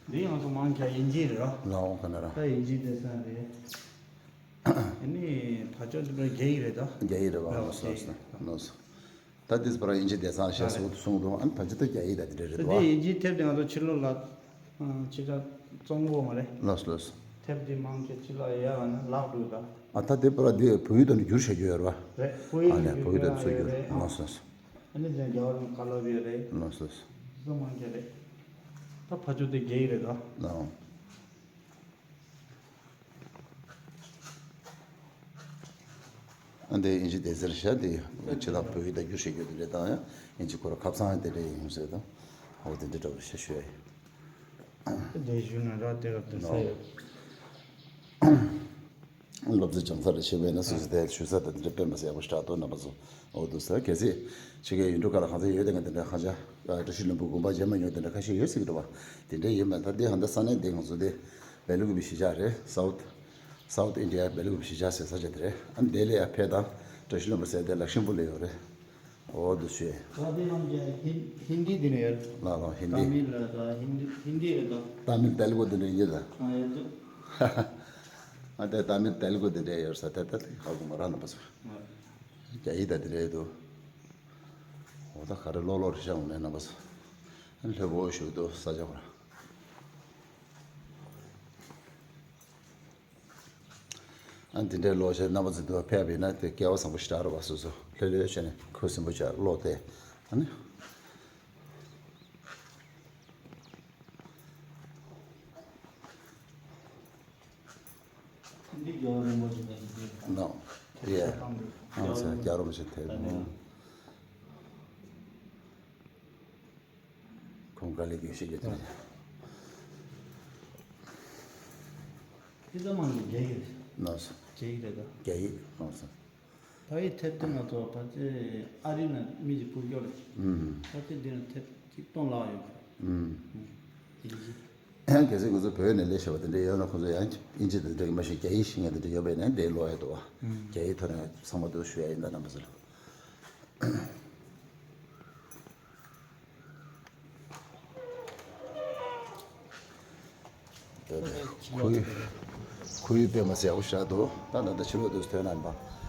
འདི་ང་ཚོ་མང་ཆེ་ཨིན་ཇི་རེད་ར། ལའོ་ག་ན་ར། ད་ཨིན་ཇི་སྡེ་ཚན་རེད། ཨ་ནི་ཕ་ཆོས་འདི་པར་རྒྱ་ཡིག་རེད་ད། རྒྱ་ཡིག་རེད་བ། ལའོ་ལོས་ལོས་རྒྱ་ཡིག་ལོས་ལོས། ད་འདི་པར་ཨིན་ཇི་སྡེ་ཚན་ཞེས་གསུངས་འདུག་ཨ་ནི་ཕ་ཆོས་ད་རྒྱ་ཡིག་ད་འདི་འདྲ་རེད་ད་བ། འདི་ཨིན་ཇི་ཐེབས་དེ་ང་ཚོ་ཕྱི་ལོགས་ལ་ཕྱི་དྲག་བཙོང་གོ་མ་རེད། ལོས་ལོས། ཐེབས་འདི་མང་ཆེ་ཕྱི་ལོགས་ཡ་ང་ལག་འགྲོ་ད། ཨ་ད་འདི་པར་འདི་བོད་ཡིག་ད་ནི་བསྒྱུར་བྱ་རྒྱུ་ཡོད་རེད་བ། རེད། བོད་ཡིག་ཨ་ནི་བོད་ཡིག་ད་ཚུར་བསྒྱུར་ཡོད་རེད། ལོས་ལོས། ཨ་ནི་རྒྱ་གར་ནང་ཀ་ལབ་ཡོད་རེད། ལོས་ལོས། སོ་མང་ཆེ་རེད། ད་ཕ་ཆོས་དེ་རྒྱ་ཡིག་རེད་ད། ལའོ། ཨ་འདི་ཨིན་ཇི་སྡེ་ཚན་ཤ་དེ་ཕྱི་ལ་བོད་ཡིག་ད་བསྒྱུར་བྱེད་རྒྱུ་དེ་འདྲ་དང་ཡང་ཨིན་ཇི་ཁོ་ར་ཁབ་ཚང་དེ་འདྲ་ཡིན་ཟེར་དང་འོ་དེ་འདྲ་འདྲ་བོ་ཤ་ཞུ་ཡ་ཡིན། དེ་ཞུ་ན་ར་དེ་ར་དེ་ས་ཡོད། སློབ་ཚན་སྦྱང་ས་རེ་བྱེད་པས་ན་སོ་སོ་དེ་ཞུ་ས་དང་དེ་འདྲ་དཔེ་མ་སྲིད་ཡག་པོ་ཞིག་རག་འདུག་རྣམ་པ་ཚོ། འོ་འདུག་ས་གལ་སྲིད་ཕྱི་རྒྱལ་ཡུལ་གྲུ་ཁག་ལ་གང་ཚ་ཡོད་དེ་ང་དེ་འདྲ་ཁ་ཆ་བཀྲ་ཤིས་ལྷུན་པོ་དགོན་པ་རྗེས་མ་ཡོད་དེ་འདྲ་ཁ་ཤས་ཡོད་སྲིད་ཀྱི་རེད་བ། དེ་འདྲ་ཡིན་པ་ད་འདི་ཧ་ད་ས་གནས་འདི་ང་ཚོ་དེ་བེ་ལུ་གུ་བི་གཞིས་ཆགས་རེད། སའུ་ཐི་སའུ་ཐི་ཨིན་ཌི་ཡ་བེ་ལུ་གུ་བི་གཞིས་ཆགས་ཟེར་ས་ཆ་དེ་རེད། ཨ་འདི་ལ་ཡ་ཕེབས་དང་བཀྲ་ཤིས་ལྷུན་པོ་ཟེར་དེ་ལག་ཤིང་པོ་ལ་ཡོད་རེད། འོ་འདུག་ཞུས། ད་དེ་རྣམས་ཀྱི་ཧིན་ཧིན་དི་འདི་ནས་ཡོད། ལགས་ལགས་ཧིན་དི། ཏ་མིལ་ལ་ད་ཧིན་དི་ཧིན་དི་རེད་ད། ཏ་མིལ་ཏེ་ལུ་གུ་འདི་འདྲ་ཡིན་གྱི་རེད། ཨ་ཡོད་འདུག་ཨ་དེ་ད་མི་དེ་ལ་གོ་དེ་འདྲ་ཡོད་ས་དེ་ད་དེ་ཧ་གོ་མ་ར་ན་པ་སོ། རྒྱ་ཡིག་ད་དེ་འདྲ་འདུག་འོ་ད་ག་རེ་ལོག་ལོག་རེ་ཤ་འོང་ནས་ན་པ་སོ། ཨ་ལྷོད་པོ་ཞུ་འདུག་ས་ཆ་བ། ཨ་འདི་འདྲའི་ལོ་ཤས་རྣམ་པ་ཚོ་འདུག་ཕེབས་པ་ཡིན་ན་དེ་སྐལ་བ་བཟང་པོ་ཞེ་དྲག་རེད་བ། སོ་སོ་ལྷོད་ལྷོད་བྱས་ནས་ཁུ་སིམ་པོ་བྱས་ཀློག་སྟེ། ཨ་ནི། འདི་རྒྱལ་བ་རིན་པོ་ཆེ་དང་འདི། ནོ། ཡེ། ཨང་ས་རྒྱལ་བ་རིན་པོ་ཆེ་ཐེབས། ཁོང་དཀའ་ལས་དགོས་ཤེས་ཀྱི་དོན། ཁྱེད་ཚང་མ་གི་རྒྱ་ཡིག་རེད། ནོ་སོ། རྒྱ་ཡིག་རེད་ད། རྒྱ་ཡིག་ནོ་སོ། ཕ་ཡིག་ཐེབས་དེ་ང་ཚོ་ཕལ་ཆེར་ཨ་རི་ནས་མི་ཅིག་ཕུལ་རྒྱུ་རེད། ཨུམ། ཕལ་ཆེར་འདི་ནས་ཐེབས་ཅིག་སྟོང་ལྷག་ཡོད་རེད། ཨུམ། ཨིན་ཇི། གལ་སྲིད་ཁོ་ཚོ་བོད་ནས་སླེབས་བཞག་པ་དེ་འདྲ་ཡོད་ན་ཁོ་ཚོ་ཡང་ཨིན་ཇི་དེ་འདྲ་མ་ཤེས་རྒྱ་ཡིག་ཤེས་མཁན་དེ་འདྲ་ཡོད་པ་ཡིན་ན་དེ་ཀློག་ཡ་འདུག་བ། ཨུམ། རྒྱ་ཡིག་ཐོག་ནས་ཚང་མ་འདུག་ཞུ་ཡ་ཡིན་ད་རྣམ་པ་ཚོ་ལ། ཁོར་ཡུག་ཁོར་ཡུག་དཔེ་མ་སྲིད་ཡག་པོ་ཞིག་འདུག་ད་ད་ད་ཕྱི་ལོགས་དུ་ཐོན་ན་ཡིན་པ།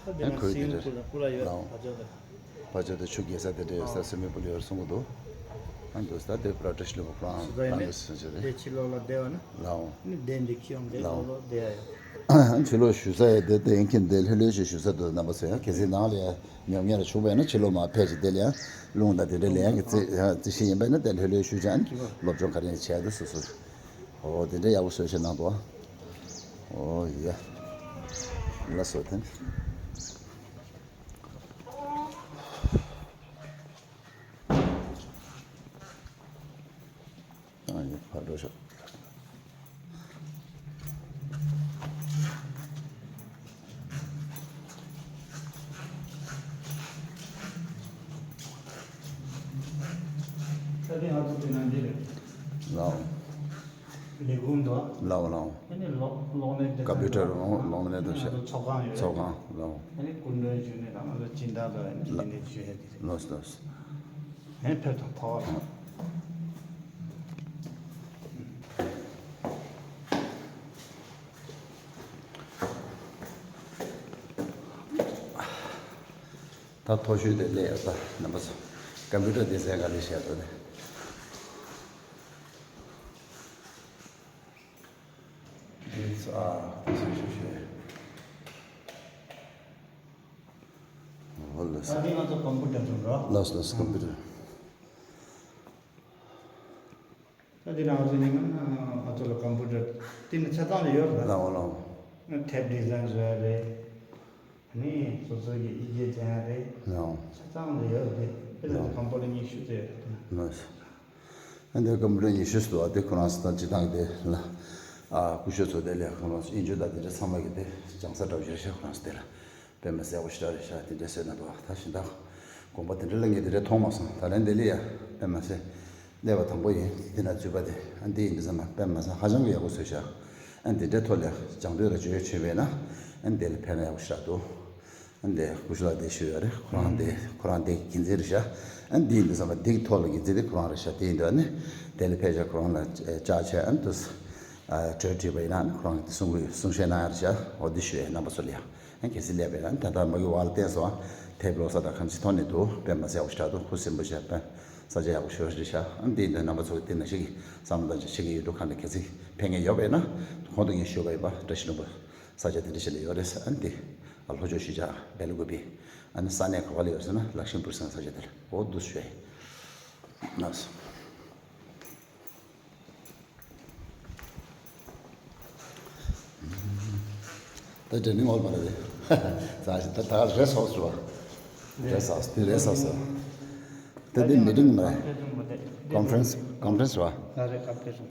ཨ་དེ་ཡང་ན་ཁོར་ཡུག་སིང་དེ་ཕུལ་ལ་ཕུལ་ལ་ཡོད། ལའོ། བ་ཅོ་དེ། བ་ཅོ་དེ་ཆུ་རྒྱས་ས་དེ་འདྲ་ཡོད་ས། སུ་མི་པུལ་ཡོད་གསུང་གི་འདུག་ཨ་འདུག་ས་དེ་པྲ་ཏྲ་ཤི་ལོ་ཁོ་རང་སུ་ད་ཡིན་རང་ནས་གི་སུ་ཆེ་རེད། དེ་ཕྱི་ལོགས་ལ་བསྡད་པ་ན། ལའོ། ནི་བསྡད་འདི་ཁྱི་ཡོང་དེ་ལའོ། ལོག་ལོག་བསྡད་ཡ་ཡོད། ཕྱི་ལོགས་བཞུགས་ས་ཡ་དེ་དེ་ཡིན་གྱི་འདི་ལྷོད་ལྷོད་ཞིག་བཞུགས་ས་འདུག་རྣམ་པ་ཚོ་ཡང་གལ་སྲིད་ནང་ལ་ཡ། ཉོབ་ཉེ་ར་བྱུང་བས་ན་ཕྱི་ལོགས་མར་ཕེབས་ཤིག་དེ་ལ་ཡང་རླུང་དང་དེ་འདྲ་ལ་ཡང་གི་རྩི་ཡང་རྩི་ཤེས་ཡིན་པས་ན་དེ་ལྷོད་ལྷོད་ཞུ་བྱ་ནི་སློབ་སྦྱོང་ག་རེ་ཡང་བྱས་འདུག་སོ་སོ། ཨོ་དེ་འདྲ་ཡག་པོ་བཟོས་ཤིག་གནང་འདུག་ཨོ་ཡ། ལ་སོ་ཐན། ཨ་ཡ་ཕར་འགྲོ་ཤོག་ད་དེ་ང་ཚོ་དེ་ནང་འདི་རེད། ལའོ། ལས་ཁུངས་འདུག་ལའོ་ལའོ། ཨ་ནི་གློག་གློག་ཀླད་དེ་ཀམ་པུ་ཊར་འདུག་གློག་ཀླད་དེ་ང་ཚོ་ཚོགས་ཁང་ཡོད་རེད། ཚོགས་ཁང་ལའོ། ཨ་ནི་སྐུ་མགྲོན་ཞུ་ནས་དང་ང་ཚོ་སྦྱིན་བདག་དང་ཨ་ནི་ལ་ཞུ་ནས་ཞུ་ཡ་དེ་རེད། ལོས་ལོས། ཨེ་ཕེབས་དང་ཐོག་ལ། ད་མཐོ་ཤོས་དེ་སླེབས་ཡོད་ད་རྣམ་པ་ཚོ། ཀམ་པུ་ཊར་དེ་ཟས་ག་ལེ་བཤད་དོ་དེ། དེ་ཚོ་ཨ་དེ་ཚོ་ཤོད་ཤོད། ཨོ་ལ་ས། ད་དེ་ང་ཚོ་ཀམ་པུ་ཊར་འགྲོ་རོགས། ལོས་ལོས་ཀམ་པུ་ཊར། ད་དེ་ང་ཚོ་ནི་ང་ང་ཚོ་ལ་ཀམ་པུ་ཊར་དེ་ནི་ཆ་ཚང་ལ་ཡོད་རེད། ལའོ་ལའོ། ང་ཐེབ་ཌི་ཛའིན་བཟོ་ཡ་རེད། ནི་སོ་སོ་གི་ཡི་གེ་ཅན་རེད། ལའོ། ཆ་ཚང་ལ་ཡོད་དེ་དེ་ལ་ཀམ་པུ་ཊར་ཉི་ཤུ་ཙམ་ཡོད་རེད། ལོས། ཨ་འདི་ཀམ་པུ་ཊར་ཉི་ཤུ་ཙམ་འདུག་ཨ། དེ་ཁོ་རང་ཚོ་ད་སྤྱི་བཏང་གི་དེ་ལ་ཨ་སྐུ་ཞབས་ཚོ་དེ་ལས་ཁོ་རང་ཚོ་དབྱིན་ཇི་དང་དེ་འདྲ་ཚང་མ་གི་དེ་སྦྱང་ས་འདྲ་བོ་ཞིག་རེད་ཤག་ཁོ་རང་ཚོ་དེ་ལ་དཔེ་མ་སྲིད་ཡག་པོ་ཞེ་དྲག་རེད་ཤག་དེ་འདྲ་བཟོས་ན་འདུག་ད་གཞན་དག་དགོངས་པ་དེ་འདྲ་ལ་ངས་དེ་འདྲ་མཐོང་མ་སོང་། ད་ལན་དེ་ལ་ཡ་དཔེ་མ་སྲིད་གནས་པ་དང་པོ་ཡིན། དེ་ན་འཛུལ་བ་དེ་ཨ་འདི་ཡིན་འདི་ཚང་མ་དཔེ་མ་སྲིད་ཧ་ཅང་གི་ཡག་པོ་བཟོས་ཤག་ཨ་འདི་འདྲའི་ཐོག་ལ་སྦྱང་དུས་ལ་བརྗོད་བྱས་པས་ན་ཨ་འདི་ལ་ཕན་ན་ཡག་པོ་ཞེ་དྲག་འདུག་ཨ་འདི་སྐུ་ཞབས་ལགས་འདི་ཞུ་ཡ་རེད། ཁོ་རང་འདི་ཁོ་རང་འདི་འགན་འཛིན་རེད་ཤག་ཨ་འདི་འདི་ཚང་མ་འདི་གི་ཐོག་ལ་འགན་འཛིན་འདི་ཁོ་རང་རེད་ཤག་དེ་ཡིན་དུས་ཨ་ནི་དེ་ལ་ཕལ་ཆེར་ཁོ་རང་ལ་བཅར་བྱས་ཨ་འདི་གྲོས་བསྒྲིགས་པ་ཡིན་ན་ཨ་ནི་ཁོ་རང་གི་གསུང་གི་གསུང་བཤད་གནང་ཡ་རེད་ཤག་འོ་འདི་ཞུ་ཡ་རྣམ་པ་ཚོ་ལ་ཡ། ཨ་གལ་སྲིད་སླེབས་པ་ཡིན་ན་ད་ལྟ་མ་གི་བར་ལ་བསྟན་སོང་ཨ། དེབ་ཀློག་ས་དང་གང་ཅི་ཐོག་ནས་འདུག་དཔེ་མ་སྲིད་ཡག་པོ་ཞེ་དྲག་འདུག་ཁུ་སིམ་པོ་ཞེ་དྲག་དཔེ་ས་ཆ་ཡག་པོ་ཞེ་པོ་རེད་ཤག་ཨ་འདི་ཡིན་དུས་རྣམ་པ་ཚོ་གི་དེ་ནང་བཞིན་གྱི་བསམ་བློ་བཏང་བྱས་བྱེད་ཀྱི་ཡོད་འགྲོ་གང་ལ་གལ་སྲིད་ཕན་ངེས་ཡོད་པ་ཡིན་ན་གོང་དུ་ངས་ཞུས་པ་ཡིན་པ་བཀྲ་ཤིས་ལྷུན་པོ། ས་ཆ་དེ་འདྲ་ཞིག་ལ་ཡོད་རེད་ཟེར། ཨ་ནི་དེ་ཨ་ལྷོ་ཕྱོགས་གཞིས་ཆགས་སྦེལ་ཀོབ་པི། ཨ་ནི་ས་གནས་ག་པ་ལ་ཡོད་ཟེར་ན་ལག་ཤིམ་པུར་ཟེར་ས་ཆ་དེ་ལ་འོ་འདུག་ཞུ་ཡ་ཡིན། ལགས་སོ། ད་དྲན་ནི་ངོ་མ་རེད། ད་ད་ད་རེས་སོགས་སུ་བ། རེས་སོགས་དེ་རེས་སོགས་སུ། ད་དེ་མི་ཊིང་མ་རེད། ཀོན་ཕ་རེན་སི་ཀོན་ཕ་རེན་སི་བ།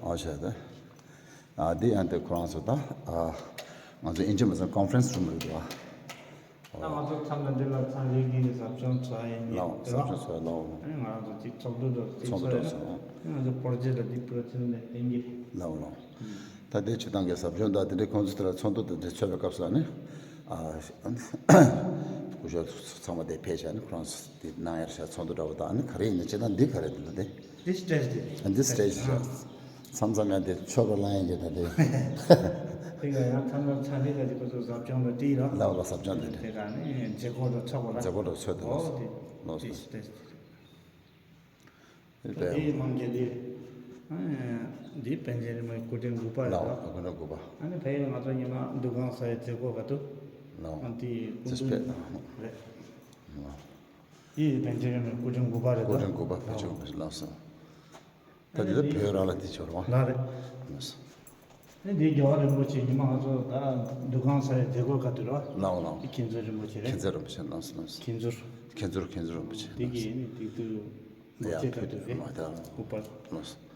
ཨོ་ཤ་ད། ཨ་དེ་ཡང་དེ་ཁོ་རང་ཚོ་ད་ཨ་ང་ཚོ་དབྱིན་ཇི་མ་ཚང་ཀོན་ཕ་རེན་སི་རུམ་རེད་འདུག་ཨ། ད་ང་ཚོ་མཚམས་ལ་འདི་ལ་ཚང་རིག་གི་ཟབ་སྦྱོང་ཚོགས་ཡིན་ལའོ། ཟབ་སྦྱོང་ཚོགས་ལའོ། ཨ་ནི་ང་རང་ཚོ་གཅིག་ཚོགས་འདུ་འགྲོ་གཅིག་ཚོགས་ཚོགས་ཡིན་ལ། ཨ་ནི་ང་ཚོ་པོར་ཇེག་ལ་འདི་པོ་རོ་ཇེག་ལ་གཏན་འཁེལ་ལའོ་ལའོ། ད་དེ་སྤྱི་བཏང་གི་ཟབ་སྦྱོང་དང་དེ་འདྲའི་ཁོང་ཚོ་དེ་ལ་ཚོགས་འདུ་དང་དེ་ཚོགས་པའི་སྐབས་སུ་ཨ་ནི་ཨ་སྐུ་ཞབས་ཚང་མ་དེ་ཕེབས་བྱས་ནས་ཁོ་རང་ཚོ་དེ་གནང་ཡར་བྱས་ཚོགས་འདུ་འདྲ་བོ་དང་ཨ་ནི་ག་རེ་ཡིན་ན་སྤྱི་བཏང་འདི་ག་རེ་འདི་ལ་དེ། འདི་སི་ཊེ་ཇི་དེ། ཨ་འདི་སི་ཊེ་ཇི་བྱས། མཚམས་མཚམས་ཡང་དེ་ཆོས་པ་ལ་ཡང་གི་ད་དེ། དེ་ག་ཡང་ཐ་ན་ཚན་རིག་ག་ཅིག་ཁོ་ཚོ་ཟབ་སྦྱོང་ལ་བྲིས་རོགས། ལགས་ལགས། ཟབ་སྦྱོང་དེ་འདྲ། དེ་ག་ནི་མཛད་སྒོ་ལ་ཚོགས་པ་ལ། མཛད་སྒོ་ལ་ཚོགས་དེ། ཨོ་ལགས་དེ། ལགས་དེ་སོ། དེ་དེ། དེ་དེ་མང་རྒྱ་དེ། འདི་པཎ་ཆེན་རིན་པོ་ཆེ་སྐུ་ཕྲེང་དགུ་པ་རེད་ལགས། དོ། སྐུ་ཕྲེང་དགུ་པ། ཨ་ནི་ཕ་གིར་ང་ཚོ་ཉི་མ་འདུ་ཁང་ས་ཡི་མཛད་སྒོ་ག་དུ། ལགས། ཨ་འདི་སྐུ་མདུན་རེད། ལགས། འདི་པཎ་ཆེན་རིན་པོ་ཆེ་སྐུ་ཕྲེང་དགུ་པ་རེད་དོ། སྐུ་ཕྲེང་དགུ་པ་པཎ་ཆེན་རིན་པོ་ཆེ། ལགས་སོ། ད་འདི་ལ་བོད་རང་ལ་དེ་ཆོག་རོགས། ལགས་རེད། ལགས་སོ། ཨ་འདི་རྒྱལ་བ་རིན་པོ་ཆེ་ཉི་མ་ང་ཚོ་ད་འདུ་ཁང་ས་ཡི་མཛད་སྒོ་ག་དུ་རོགས། ལགས་འོ་ལགས། འདི་མཁན་ཟུར་རིན་པོ་ཆེ་རེད། མཁན་ཟུར་རིན་པོ་ཆེ། ལགས་སོ་ལགས་སོ། མཁན་ཟུར། མཁན་ཟུར་མཁན་ཟུར་རིན་པོ་ཆེ། འདི་གི་ནི་འདི་དུ་ཡ་མཛད་ག་དུ་རེད། མ་ད་སྐུ་པར། ལགས་སོ།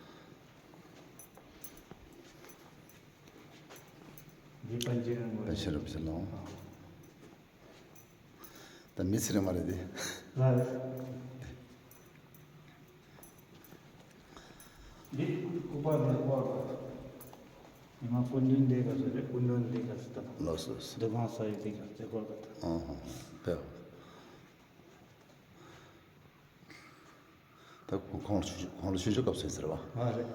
འདི་པཎ་ཆེན་རིན་པོ་ཆེ། པཎ་ཆེན་རིན་པོ་ཆེ་ལགས། ད་མི་ཚེ་རིང་མ་རེད་དེ། ལགས་རེད། འདི་སྐུ་པར་འདི་སྐོར་ལ། ཉི་མ་སྐུ་མདུན་འདི་ག་ཚོད་རེད། སྐུ་མདུན་འདི་ག་ཚོད་དང་། ལགས་སོ། འདུ་ཁང་ས་ཡི་འདི་ག་ཚོད་སྐོར་ལ་དང་། ཨ་ཧ་ཧ། ད་ཁོང་ལ་ཆུ་ཁོང་ལ་ཆུ་ཆུ་སྐབས་སུ་ཟེར་བ། ཨ་རེད།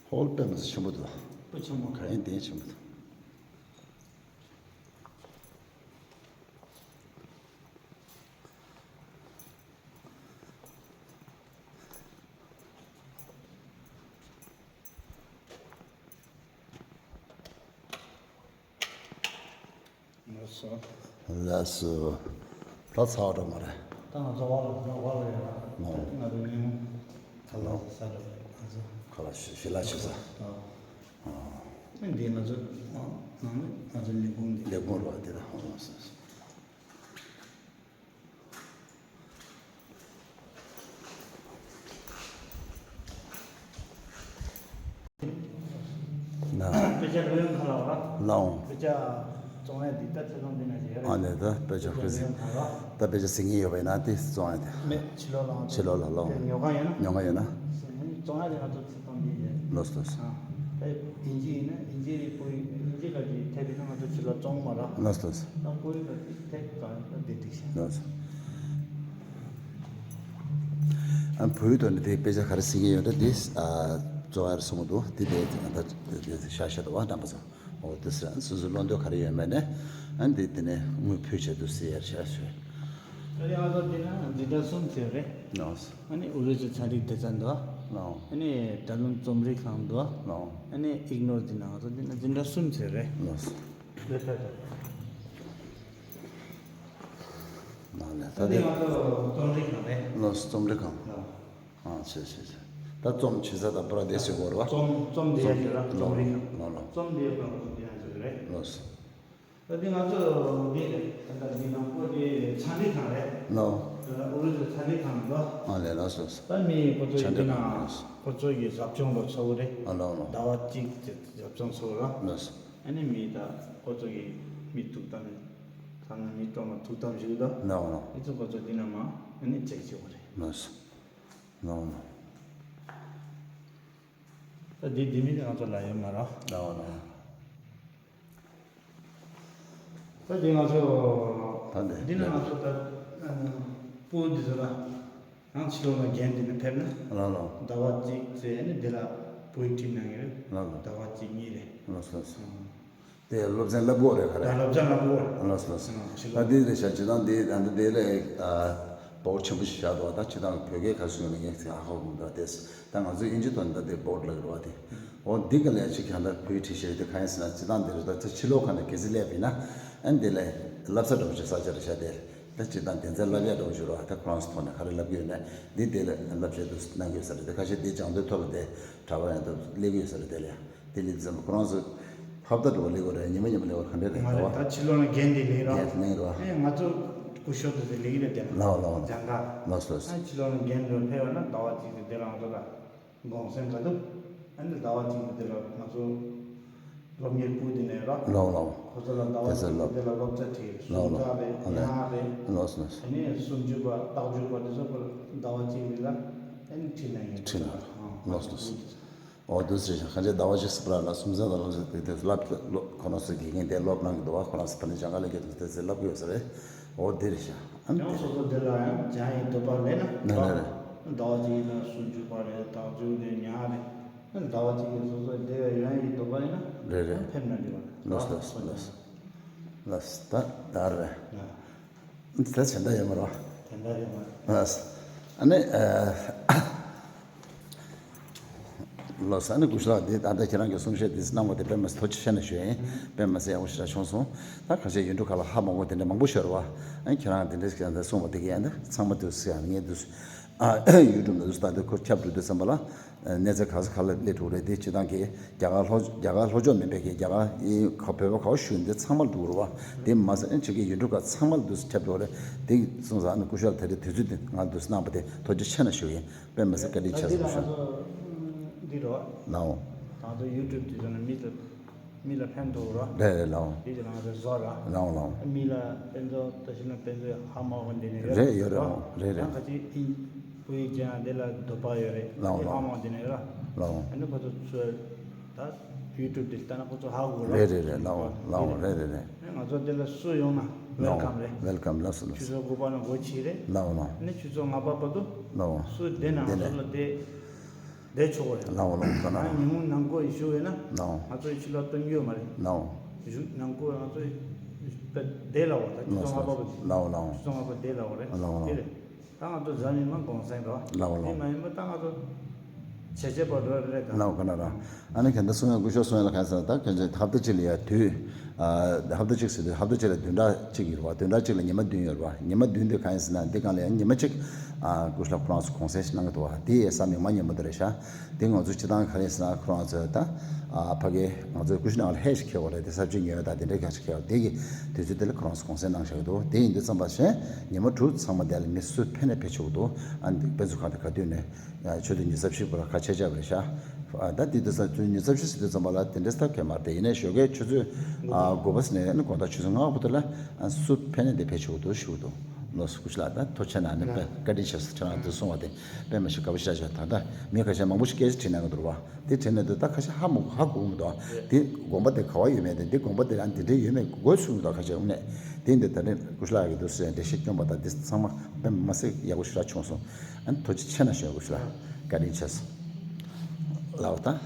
ཧོལ་དཔེ་མི་སྲིད་ཆེན་པོ་འདུག་དཔེ་ཆེན་པོ། ག་ཡིན་དེ་ཆེན་པོ་འདུག་ལགས་སོ། ལགས་སོ། ད་ཚར་བ་འགྲོ་མ་རེད། ད་ང་ཚོ་བར་ལ་ང་བར་ལ་ཡོད་ལ། ལོ། ད་ང་ཚོ་ཉིན་མོ་ཁ་ལག་ཟ་འགྲོ་ང་ཚོ། ཁ་ལག་ཞི་ཞི་ལ་ཞི་ས། ཨ། ཨ་འདི་ང་ཚོ་ནང་ནས་ང་ཚོ་ལས་ཁུངས་འདི། ལས་ཁུངས་རོགས་འདི་ལ་ཧོ་ལགས་སོ། ན། དཔེ་ཆ་ལོན་ཁ་ལ་བ། ལའོ། དཔེ་ཆ་བཙོང་ཡ་འདི་ལྟ་ཚེ་ཚང་འདི་ན་ཞིག་ཡོད་རེད། ཨ་ནི་ད་དཔེ་ཆ་ཁོས་ཟིན། ད་དཔེ་ཆ་ཟིན་གྱི་ཡོད་པ་ཡིན་ན་དེ་བཙོང་ཡ་དེ། མེད་ཕྱི་ལོགས་ལ། ཕྱི་ལོགས་ལ་ལའོ། དེ་ཉོ་ག་ཡོད་ན། ཉོ་ག་ཡོད་ན། བཙོང་ཡ་དེ་ང་ཚོ་ཚེ་ཚང་འདི་རེད། ལོས་ལོས། ཨ། ད་ཨིན་ཇི་ཡིན་ན་ཨིན་ཇི་རེད། བོད་ཨིན་ཇི་ག་ཅིག་ཐེབས་ཡིན་ན་ང་ཚོ་ཕྱི་ལོགས་བཙོང་མ་ར། ལོས་ལོས། ད་བོད་ཡིན་ན་ཐེབས་ག་ད་འདི་འགྲིག་ཤག་ལོས། ཨ་བོད་དོན་དེ་དཔེ་ཆ་ག་རེ་ཟིན་གྱི་ཡོད་ན་དེ་ཨ་བཙོང་ཡར་སོང་གི་འདུག་དེ་དེ་ད་དེ་ཤ་ཤ་དུ་བ་འགྲམ་པ་ཚོ། འོ་དེ་སོ་སོ་སོ་བློ་འདོད་ག་རེ་ཡོད་མེད་ནས་ཨ་འདི་དེ་ནས་དངུལ་ཕུལ་བྱས་འདུག་ཟེར་ཡར་ཤ་ཤོད། ད་རེས་ང་ཚོ་འདི་ན་འཛིན་གྲྭ་གསུམ་ཟེར་རེད། ལོས། ཨ་ནི་ཨུ་རུ་སུ་ཚན་རིག་སྡེ་ཚན་འདུག་ལོས། ཨ་ནི་ད་ལུང་རྩོམ་རིག་ཁང་འདུག་ལོས། ཨ་ནི་ཨིག་ནོར་འདི་ན་ང་ཚོ་འདི་ན་འཛིན་གྲྭ་གསུམ་ཟེར་རེད། ལོས། ལོས་ད་ད་ད་འདི་ང་ཚོ་རྩོམ་རིག་ཁང་རེད། ལོས་རྩོམ་རིག་ཁང་། ལོས། ཨ་བྱས་བྱས་བྱས། ད་རྩོམ་བྱེད་ས་དང་པར་དེ་ཟེར་དགོས་རེད་བ། རྩོམ་རྩོམ་འདི་ཡང་ཡོད་ར་རྩོམ་རིག་ཁང་། ལོས་ལོས། རྩོམ་འདི་ཡང་རྩོམ་རིག་ཁང་ཟེར་རེད། ལོས། ད་འདི་ང་ཚོ་འདི་རེད། ད་ལྟ་འདི་ནང་པོ་དེ་ཚན་རིག་ཁང་རེད། ལོ། ཨུ་རུ་སུ་ཚན་རིག་ཁང་ལ། ཨ་ལས་ལགས་སོ། ད་མི་ཁོ་ཚོ་ཡི་འདི་ན་ཁོ་ཚོ་ཡི་ཟབ་སྦྱོང་ལ་ཚོགས་རེད། ཨ་ལོ་ལོ། ཟླ་བ་གཅིག་ཙམ་ཟབ་སྦྱོང་ཚོགས་ར། ལོ། ཨ་ནི་མི་ད་ཁོ་ཚོ་ཡི་མི་ཐུག་ཐམ་ཐ་ན་མི་སྟོང་མ་ཐུག་ཐམ་ཞིག་ད། ལོ་ལོ། ཨི་ཚོ་ཁོ་ཚོ་འདི་ན་མ་ཨ་ནི་ཅེག་བྱེད་དགོས་རེད། ལོ། ལོ་ལོ། ད་འདི་འདི་མི་ང་ཚོ་ལ་ཡོད་མ་ར། ལོ་ལོ། ད་འདི་ང་ཚོ་ད་འདི་འདི་ནི་ང་ཚོ་ད་སྤུ་འདི་ཚོ་ལ་ཡང་ཕྱི་ལོགས་ལ་རྒན་འདི་ནས་ཕེབས་ན། ལོ་ལོ། ཟླ་བ་གཅིག་ཙམ་ནི་འདི་ལ་པོ་ཨེ་ཊི་གནང་གི་རེད། ལོ་ལོ། ཟླ་བ་གཅིག་གཉིས་རེད། ལོ་སོ་སོ། དེ་སློབ་ཚན་བསླབ་དགོས་རེད་ག་རེ། ད་སློབ་ཚན་བསླབ་དགོས་རེད། ལོ་སོ་སོ། ཕྱི་ལོགས། ད་འདི་རེད་ཤག་སྤྱིར་བཏང་འདི་ད་འདི་འདི་ལས་ཨ་བོགས་ཆེན་པོ་ཞིག་བཞག་འདུག་ད་སྤྱིར་བཏང་བོད་སྐད་ག་ཚོད་ཡོད་ན་ངས་ཚིག་ཧ་གོ་གི་མི་འདུག་དེ། ད་ང་ཚོས་དབྱིན་ཇི་ཐོག་ནས་ད་དེ་བོགས་ལབ་ཀྱི་རེད་བ་དེ། འོ་འདི་ག་ལས་ཅིག་གང་ལྟར་བོད་ཡིག་བྲིས་ཤེས་དེ་གང་ཡིན་ཟེར་ན་སྤྱིར་བཏང་འདི་རེད། ད་ཚེ་ཕྱི་ལོགས་ཁ་ནས་གལ་སྲིད་སླེབས་ཡིན་ན་ཨ་ནི་དེ་ལས་བསླབ་ས་འདྲ་པོ་ཅིག་ས་ཆ་རེད་ཤག་དེ། ད་སྤྱིར་བཏང་དེ་ཚོ་བསླབ་ཡག་འདྲ་པོ་ཅིག་རེད་བ། ད་ཁོ་རང་ཚོ་ཐོག་ནས་ག་རེ་བསླབ་ཀྱི་ཡོད་ན་འདི་དེ་ལ་བསླབ་བྱ་དུ་གནང་གི་ཡོད་ས་རེད། དེ་ཁ་ཤས་དེ་སྦྱང་དོན་ཐོག་ལ་དེ་གྲྭ་པ་ཡང་དུ་སླེབས་ཀྱི་ཡོད་ས་རེད། དེ་ལ་ཡ་དེ་ཙམ་ཁོ་རང་ཚོ་ཧབ་ཏ་འདྲ་པོ་སླེབས་དགོས་རེད། ཉི་མ་ཉི་མ་སླེབས་པ་ག་འདྲ་རེད། མ་རེད། ད་ཕྱི་ལོགས་ནས་རྒན་དེ་སླེབས་རོགས། རྒན་དེ་སླེབས་རོགས། ཨེ་ང་ཚོ་སྐུ་ཞབས་དེ་ཚོ་སླེབས་ཀྱི་རེད་དེ། ལའོ་ལའོ་ལའོ། སྦྱང་ག་ལོས་ལོས། ཨེ་ཕྱི་ལོགས་ནས་རྒན་དེ་ཕེབས་པ་ན་ཟླ་བ་གཅིག་དེ་དེ་རང་ཚོ་ལ་དགོངས་སེལ་ག་འདུག་ཨ་ནི་ཟླ་བ་གཅིག་དེ་དེ་ལ་ང་ཚོ་སློབ་གཉེར་པུ་དེ་ནས་རོགས། ལའོ་ལའོ། ཁོ་ཚོ་ལ་ཟླ་བ་དེ་ཚོ་གཅིག་སློབ། དེ་ལ་སློབ་ཚན་ཁྲིད། ལའོ་སུམ་ལའོ། ཅུ་རེད། ཨ་ལས། ཉ་རེད། ལོས་ལོས། ཨ་ནི་སུམ་ཅུ་པ་རྟགས་འཇུག་པ་དེ་ཚོ་ཁོ་ལ་ཟླ་བ་གཅིག་རིང་ལ་ཨ་ནི་ཁྲིད་ན་ཡིན། ཁྲིད་ན། ཨ་ལོས་ལོས། པུ་དེ་ཚོ། ཨོ་དུ་ཟེར་ཤག་ཁ་ཆེ་ཟླ་བ་གཅིག་སུ་པ་ར་ལ་སུམ་ཚན་དང་ལོ་ཟེར་དེ་དེ་ལབ་ལོ་ཁོ་རང་ཚོ་དགེ་རྒན་དེ་སློབ་གནང་གི་འདུག་བ། ཁོ་རང་ཚོ་ཕ་ནི་སྦྱང་ག་ལ་གི་དུ་དེ་ཚེ་ལབ་གི་ཡོད་ས་རེད། ཨོ་དེ་རེད་ཤག་ཨ་ནི་ཡང་དེ་སོ་སོ་དེ་ལ་ཡང་སྦྱང་ཡིན་འདོད་པ་ལས་ན། ནས་ནས་རེད། ཟླ་བ་གཅིག་ཡིན་ན་སུམ་ཅུ་པ་རེད། ད་ བཅུག་ནས་ཉར་རེད། ཟླ་བ་གཅིག་གི་སོ་སོ་བསྡད་པའི་ཡོན་ཡིན་འདུག་པ་ཡིན་ན། རེད་རེད། ཕེབས་ན་འགྲིག་པ་རེད། ལགས་ལགས་ལགས། ལགས་ད་ད་རེད། ད་བྱེད་འདྲ་ཡོད་མ་རེད་པ། དེ་འདྲ་ཡོད་མ་རེད། ལགས། ཨ་ནི་ཨ། ལགས་སོ། ཨ་ནི་སྐུ་ཞབས་ལགས། འདི་ད་ལྟ་ཁྱེད་རང་གིས་གསུང་བཤད་འདི་གནང་བ་དེ་དཔེ་མི་སྲིད་ཐུགས་རྗེ་ཆེ་ནས་ཞུ་ཡིན། དཔེ་མི་སྲིད་ཡག་པོ་ཞེ་དྲག་བྱུང་སོང་། ད་ཁ་ཤས་ཡུལ་གྲུ་ཁག་ལ་ཧ་མ་གོ་དེ་འདྲ་མང་པོ་ཤོར་བ། ཨ་ནི་ཁྱེད་རང་དེ་འདྲ་ཞིག་ད་གསུངས་པ་དེ་གས་ཡང་ད་ཚང་མ་དུ་ཟེར་ཡང་ངས་དུ་ཨ་ཡུལ་གྲུ་ནང་དུ་ད་ལྟ་ཁོ་ཁྱབ་འགྲོ་དུས་ཙམ་པ་ལ་གནས་ཚད་ག་ས་ག་ལ་སླེབས་འགྲོ་རེད། དེ་སྤྱི་བཏང་གི་རྒྱ་གར་ལྷོ་རྒྱ་གར་ལྷོ་ཕྱོགས་མིན་པའི་གི་རྒྱ་གར་ཁ་བོད་པ་ག་བ་བཞུགས་འདི་ཚང་མ་འགྲོ་རུ་བ། དེ་མ་ཟད་ཨ་ནི་ཕྱི་རྒྱལ་ཡུལ་གྲུ་ཁག་ཚང་མ་དུ་ཁྱབ་འགྲོ་རེད། དེ་གསུངས་ས་ཨ་ནི་སྐུ་ཞབས་ད་རེས་དུས་ཚོད་འདི་ང་དུ་གནང་བ་དེ་ཐུགས་རྗེ་ཆེ་ནས་ཞུ་ཡིན། དཔེ་མི་སྲིད་བཀའ་དྲིན་ཆེ་ཟེར་ཞུ། འདི་རོ། ལའོ། ད་ཚོ་ཡུ་ཊུབ་དེ་ཚོ་ནི་མི་ལ་མི་ལ་ཕན་ཐོགས་རོ། རེད་རེད་ལའོ། དེ་ཚོ་ང་ཚོ་བཟོ་ར། ལའོ་ལའོ། མི་ལ་དཔེ་མཛོད་ད་ཕྱི་ལ་དཔེ་མཛོད་ཧ་མ་གོ་འདི་ནས་ཡོད་རེད་ཡོད་རེད་ལའོ་རེད་རེད། ཡང་ཁ་ཅིག་ཨིན་བོད་ཡིག་ཅན་དེ་ལ་འདོད་པ་ཡོད་རེད། ལའོ་དེ་ལའོ། ཧ་མ་གོ་འདི་ནས་ཡོད་ར། ལའོ། ཨ་ནི་ཁོ་ཚོ་ཚོས་ད་ཡུ་ཊུབ་དེ་ལྟ་ན་ཁོ་ཚོ་ཧ་གོ་ར། རེད་རེད་རེད་ལའོ་ལའོ་རེད་རེད་རེད། ང་ཚོ་དེ་ལ་སུ་ཡོང་ན་ཝེལ་ཀམ་རེད། ཝེལ་ཀམ་ལགས་སོ་ལགས་སོ། ཆུ་ཚོད་དགུ་པ་ནས་སྒོ་ཕྱེ་རེད། ལགས་འོ་ལགས་འོ། ནི་ཆུ་ཚོད་ལྔ་པ་བར་དུ་ལགས་འོ། སུ་བསྡད་ན་ང་ཚོ་ལ་བསྡད་བསྡད་ཆོག་གི་རེད། ལགས་འོ་ལགས་འོ། ད་ང་ཉིན་གུང་ནང་སྒོ་ཡི་ཞུ་བས་ན་ལགས་འོ། ང་ཚོ་ཡི་ཕྱི་ལོགས་སྟོན་རྒྱུ་ཡོད་མ་རེད། ལགས་འོ། ཞུ་ནང་སྒོ་ང་ཚོ་ཡི་བསྡད་ལ་བ་ད་ཆུ་ཚོད་ལགས་ལགས་ལགས་འོ་ལགས་འོ། ཆུ་ཚོད་ལྔ་པ་བར་དུ་ལགས་འོ་ལགས་འོ། ཆུ་ཚོད་ལྔ་པ་བསྡད་ལ་བ་རེད། ལགས་འོ་ལགས་འོ། དེ་རེད། ད་ང་ཚོ་འཛམ་གླིང་མ་གོང་སེང་རོ། ལའོ་ལའོ། དེ་མ་ཡིན་པ་ད་ང་ཚོ་བྱས་བྱས་པ་རོ་རེད་ད། ལའོ་ག་ན་ར། ཨ་ནི་ག་འདྲ་གསུང་ཡ་སྐུ་ཞབས་གསུང་ཡ་ལ་ག་ས་ད་ཁྱོད་ཚོས་ཧབ་ཏ་གཅིག་ལ་ཡ་དུས། ཨ་ཧབ་ཏ་གཅིག་ཟེར་དུས་ཧབ་ཏ་གཅིག་ལ་བདུན་ཕྲག་གཅིག་ཡོད་རེད་བ། བདུན་ཕྲག་གཅིག་ལ་ཉི་མ་བདུན་ཡོད་རེད་བ། ཉི་མ་བདུན་དེ་ག་ཡིན་ཟེར་ན་འདི་སྒང་ལ་ཡ་ཉི་མ་གཅིག་ཨ་སྐུ་ཞབས་ཁོ་རང་ཚོ་གུང་སེང་ཞིག་གནང་གི་འདུག་བ། དེ་ཡ་ས་མིག་མ་ཉན་པོ་དེ་རེད་ཤག་དེ་ང་ཚོ་སྤྱི་བཏང་ག་རེ་ཟེར་ན་ཁོ་རང་ཚོ་ད་ཨ་ཕ་གི་ང་ཚོའི་ཀུ་ཤུ་ནང་ལ་ཧེ་ཞིག་ཁེལ་བ་རེད། དེ་ས་བཅད་ཉོས་ཡོད་ད་དེ་འདྲའི་ག་ཞིག་ཁེལ་བ་དེ་གི་དུས་ཚོད་དེ་ལ་ཁོ་རང་ཚོ་གུང་སེང་གནང་བཞག་གི་འདུག་དེ་ཡིན་དུས་ཙམ་པ་གཞན་ཉི་མ་དྲུག་ཚང་མ་དེ་ལ་མི་སུ་ཕེབས་ནས་ཕེབས་ཆོག་གི་འདུག་ཨ་ནི་དཔེ་མཛོད་ཁང་དེ་ག་དུས་ནས་ཆུ་ཚོད་ཉི་ཤུ་བཞི་བར་ཁ་ཆད་བཅད་པ་རེད་ཤག་ཨ་ད་དེ་དུས་ཙམ་ཆུ་ཚོད་ཉི་ཤུ་བཞི་ཟེར་དུས་ཙམ་པ་ལ་དེ་འདྲའི་སྟབས་ཀྱིས་མ་རེད། དེ་ཡིན་ནའི་ཞོགས་ཀའི་ཆུ་ཚོད་ཨ་དགུ་པ་ཟེར་ནས་ཨ་ནི་དགོང་དག་ཆུ་ཚོད་ལྔ་པ་དེ་ལ་ཨ་སུ་ཕེབས་ནས་དེ་ཕེབས་ཆོག་གི་འདུག་ཞུ་གི་འདུག་ལགས་སོ། སྐུ་ཞབས་ལགས་ད་ཐུགས་རྗེ་ཆེ་གནང་ནས་དཔེ་བཀའ་དྲིན་ཆེ་ཟེར་ཁྱེད་རང་དེ་གསུང་བ་དེ་དཔེ་མི་སྲིད་དགའ་པོ་ཞེ་དྲག་བྱུང་། ད་ལྟ་མི་ཁ་ཤས་མང་པོ་ཞིག་སྐད་ཆ་དྲིས་གནང་གི་འདུག་རེད་བ། དེ་དྲན་ནས་འདུག་ད་ཁ་ཤས་ཧ་མ་ཧ་གོ་གི་མི་འདུག་དེ་དགོངས་པ་དེ་ག་བ་ཡོད་མེད་དེ། དེ་དགོངས་པ་དེ་རང་དེ་འདྲའི་ཡོད་མེད་དགོས་གསུངས་མི་འདུག་ཁ་ཤས་དངོས་གནས། དེ་འདི་ད་རེས་སྐུ་ཞབས་ལགས་ཀྱིས་འདུག་སེ་འགྲེལ་བཤད་བསྐྱོན་པ་དང་དེ་ཚང་མ་དཔེ་མ་སྲིད་ཡག་པོ་ཞེ་དྲག་བྱུང་སོང་། ཨ་ནི་ཐུགས་རྗེ་ཆེ་གནང་ཞུ། སྐུ་ཞབས་ལགས་བཀའ་དྲིན་ཆེ་ཟེར་ལབ་དང་།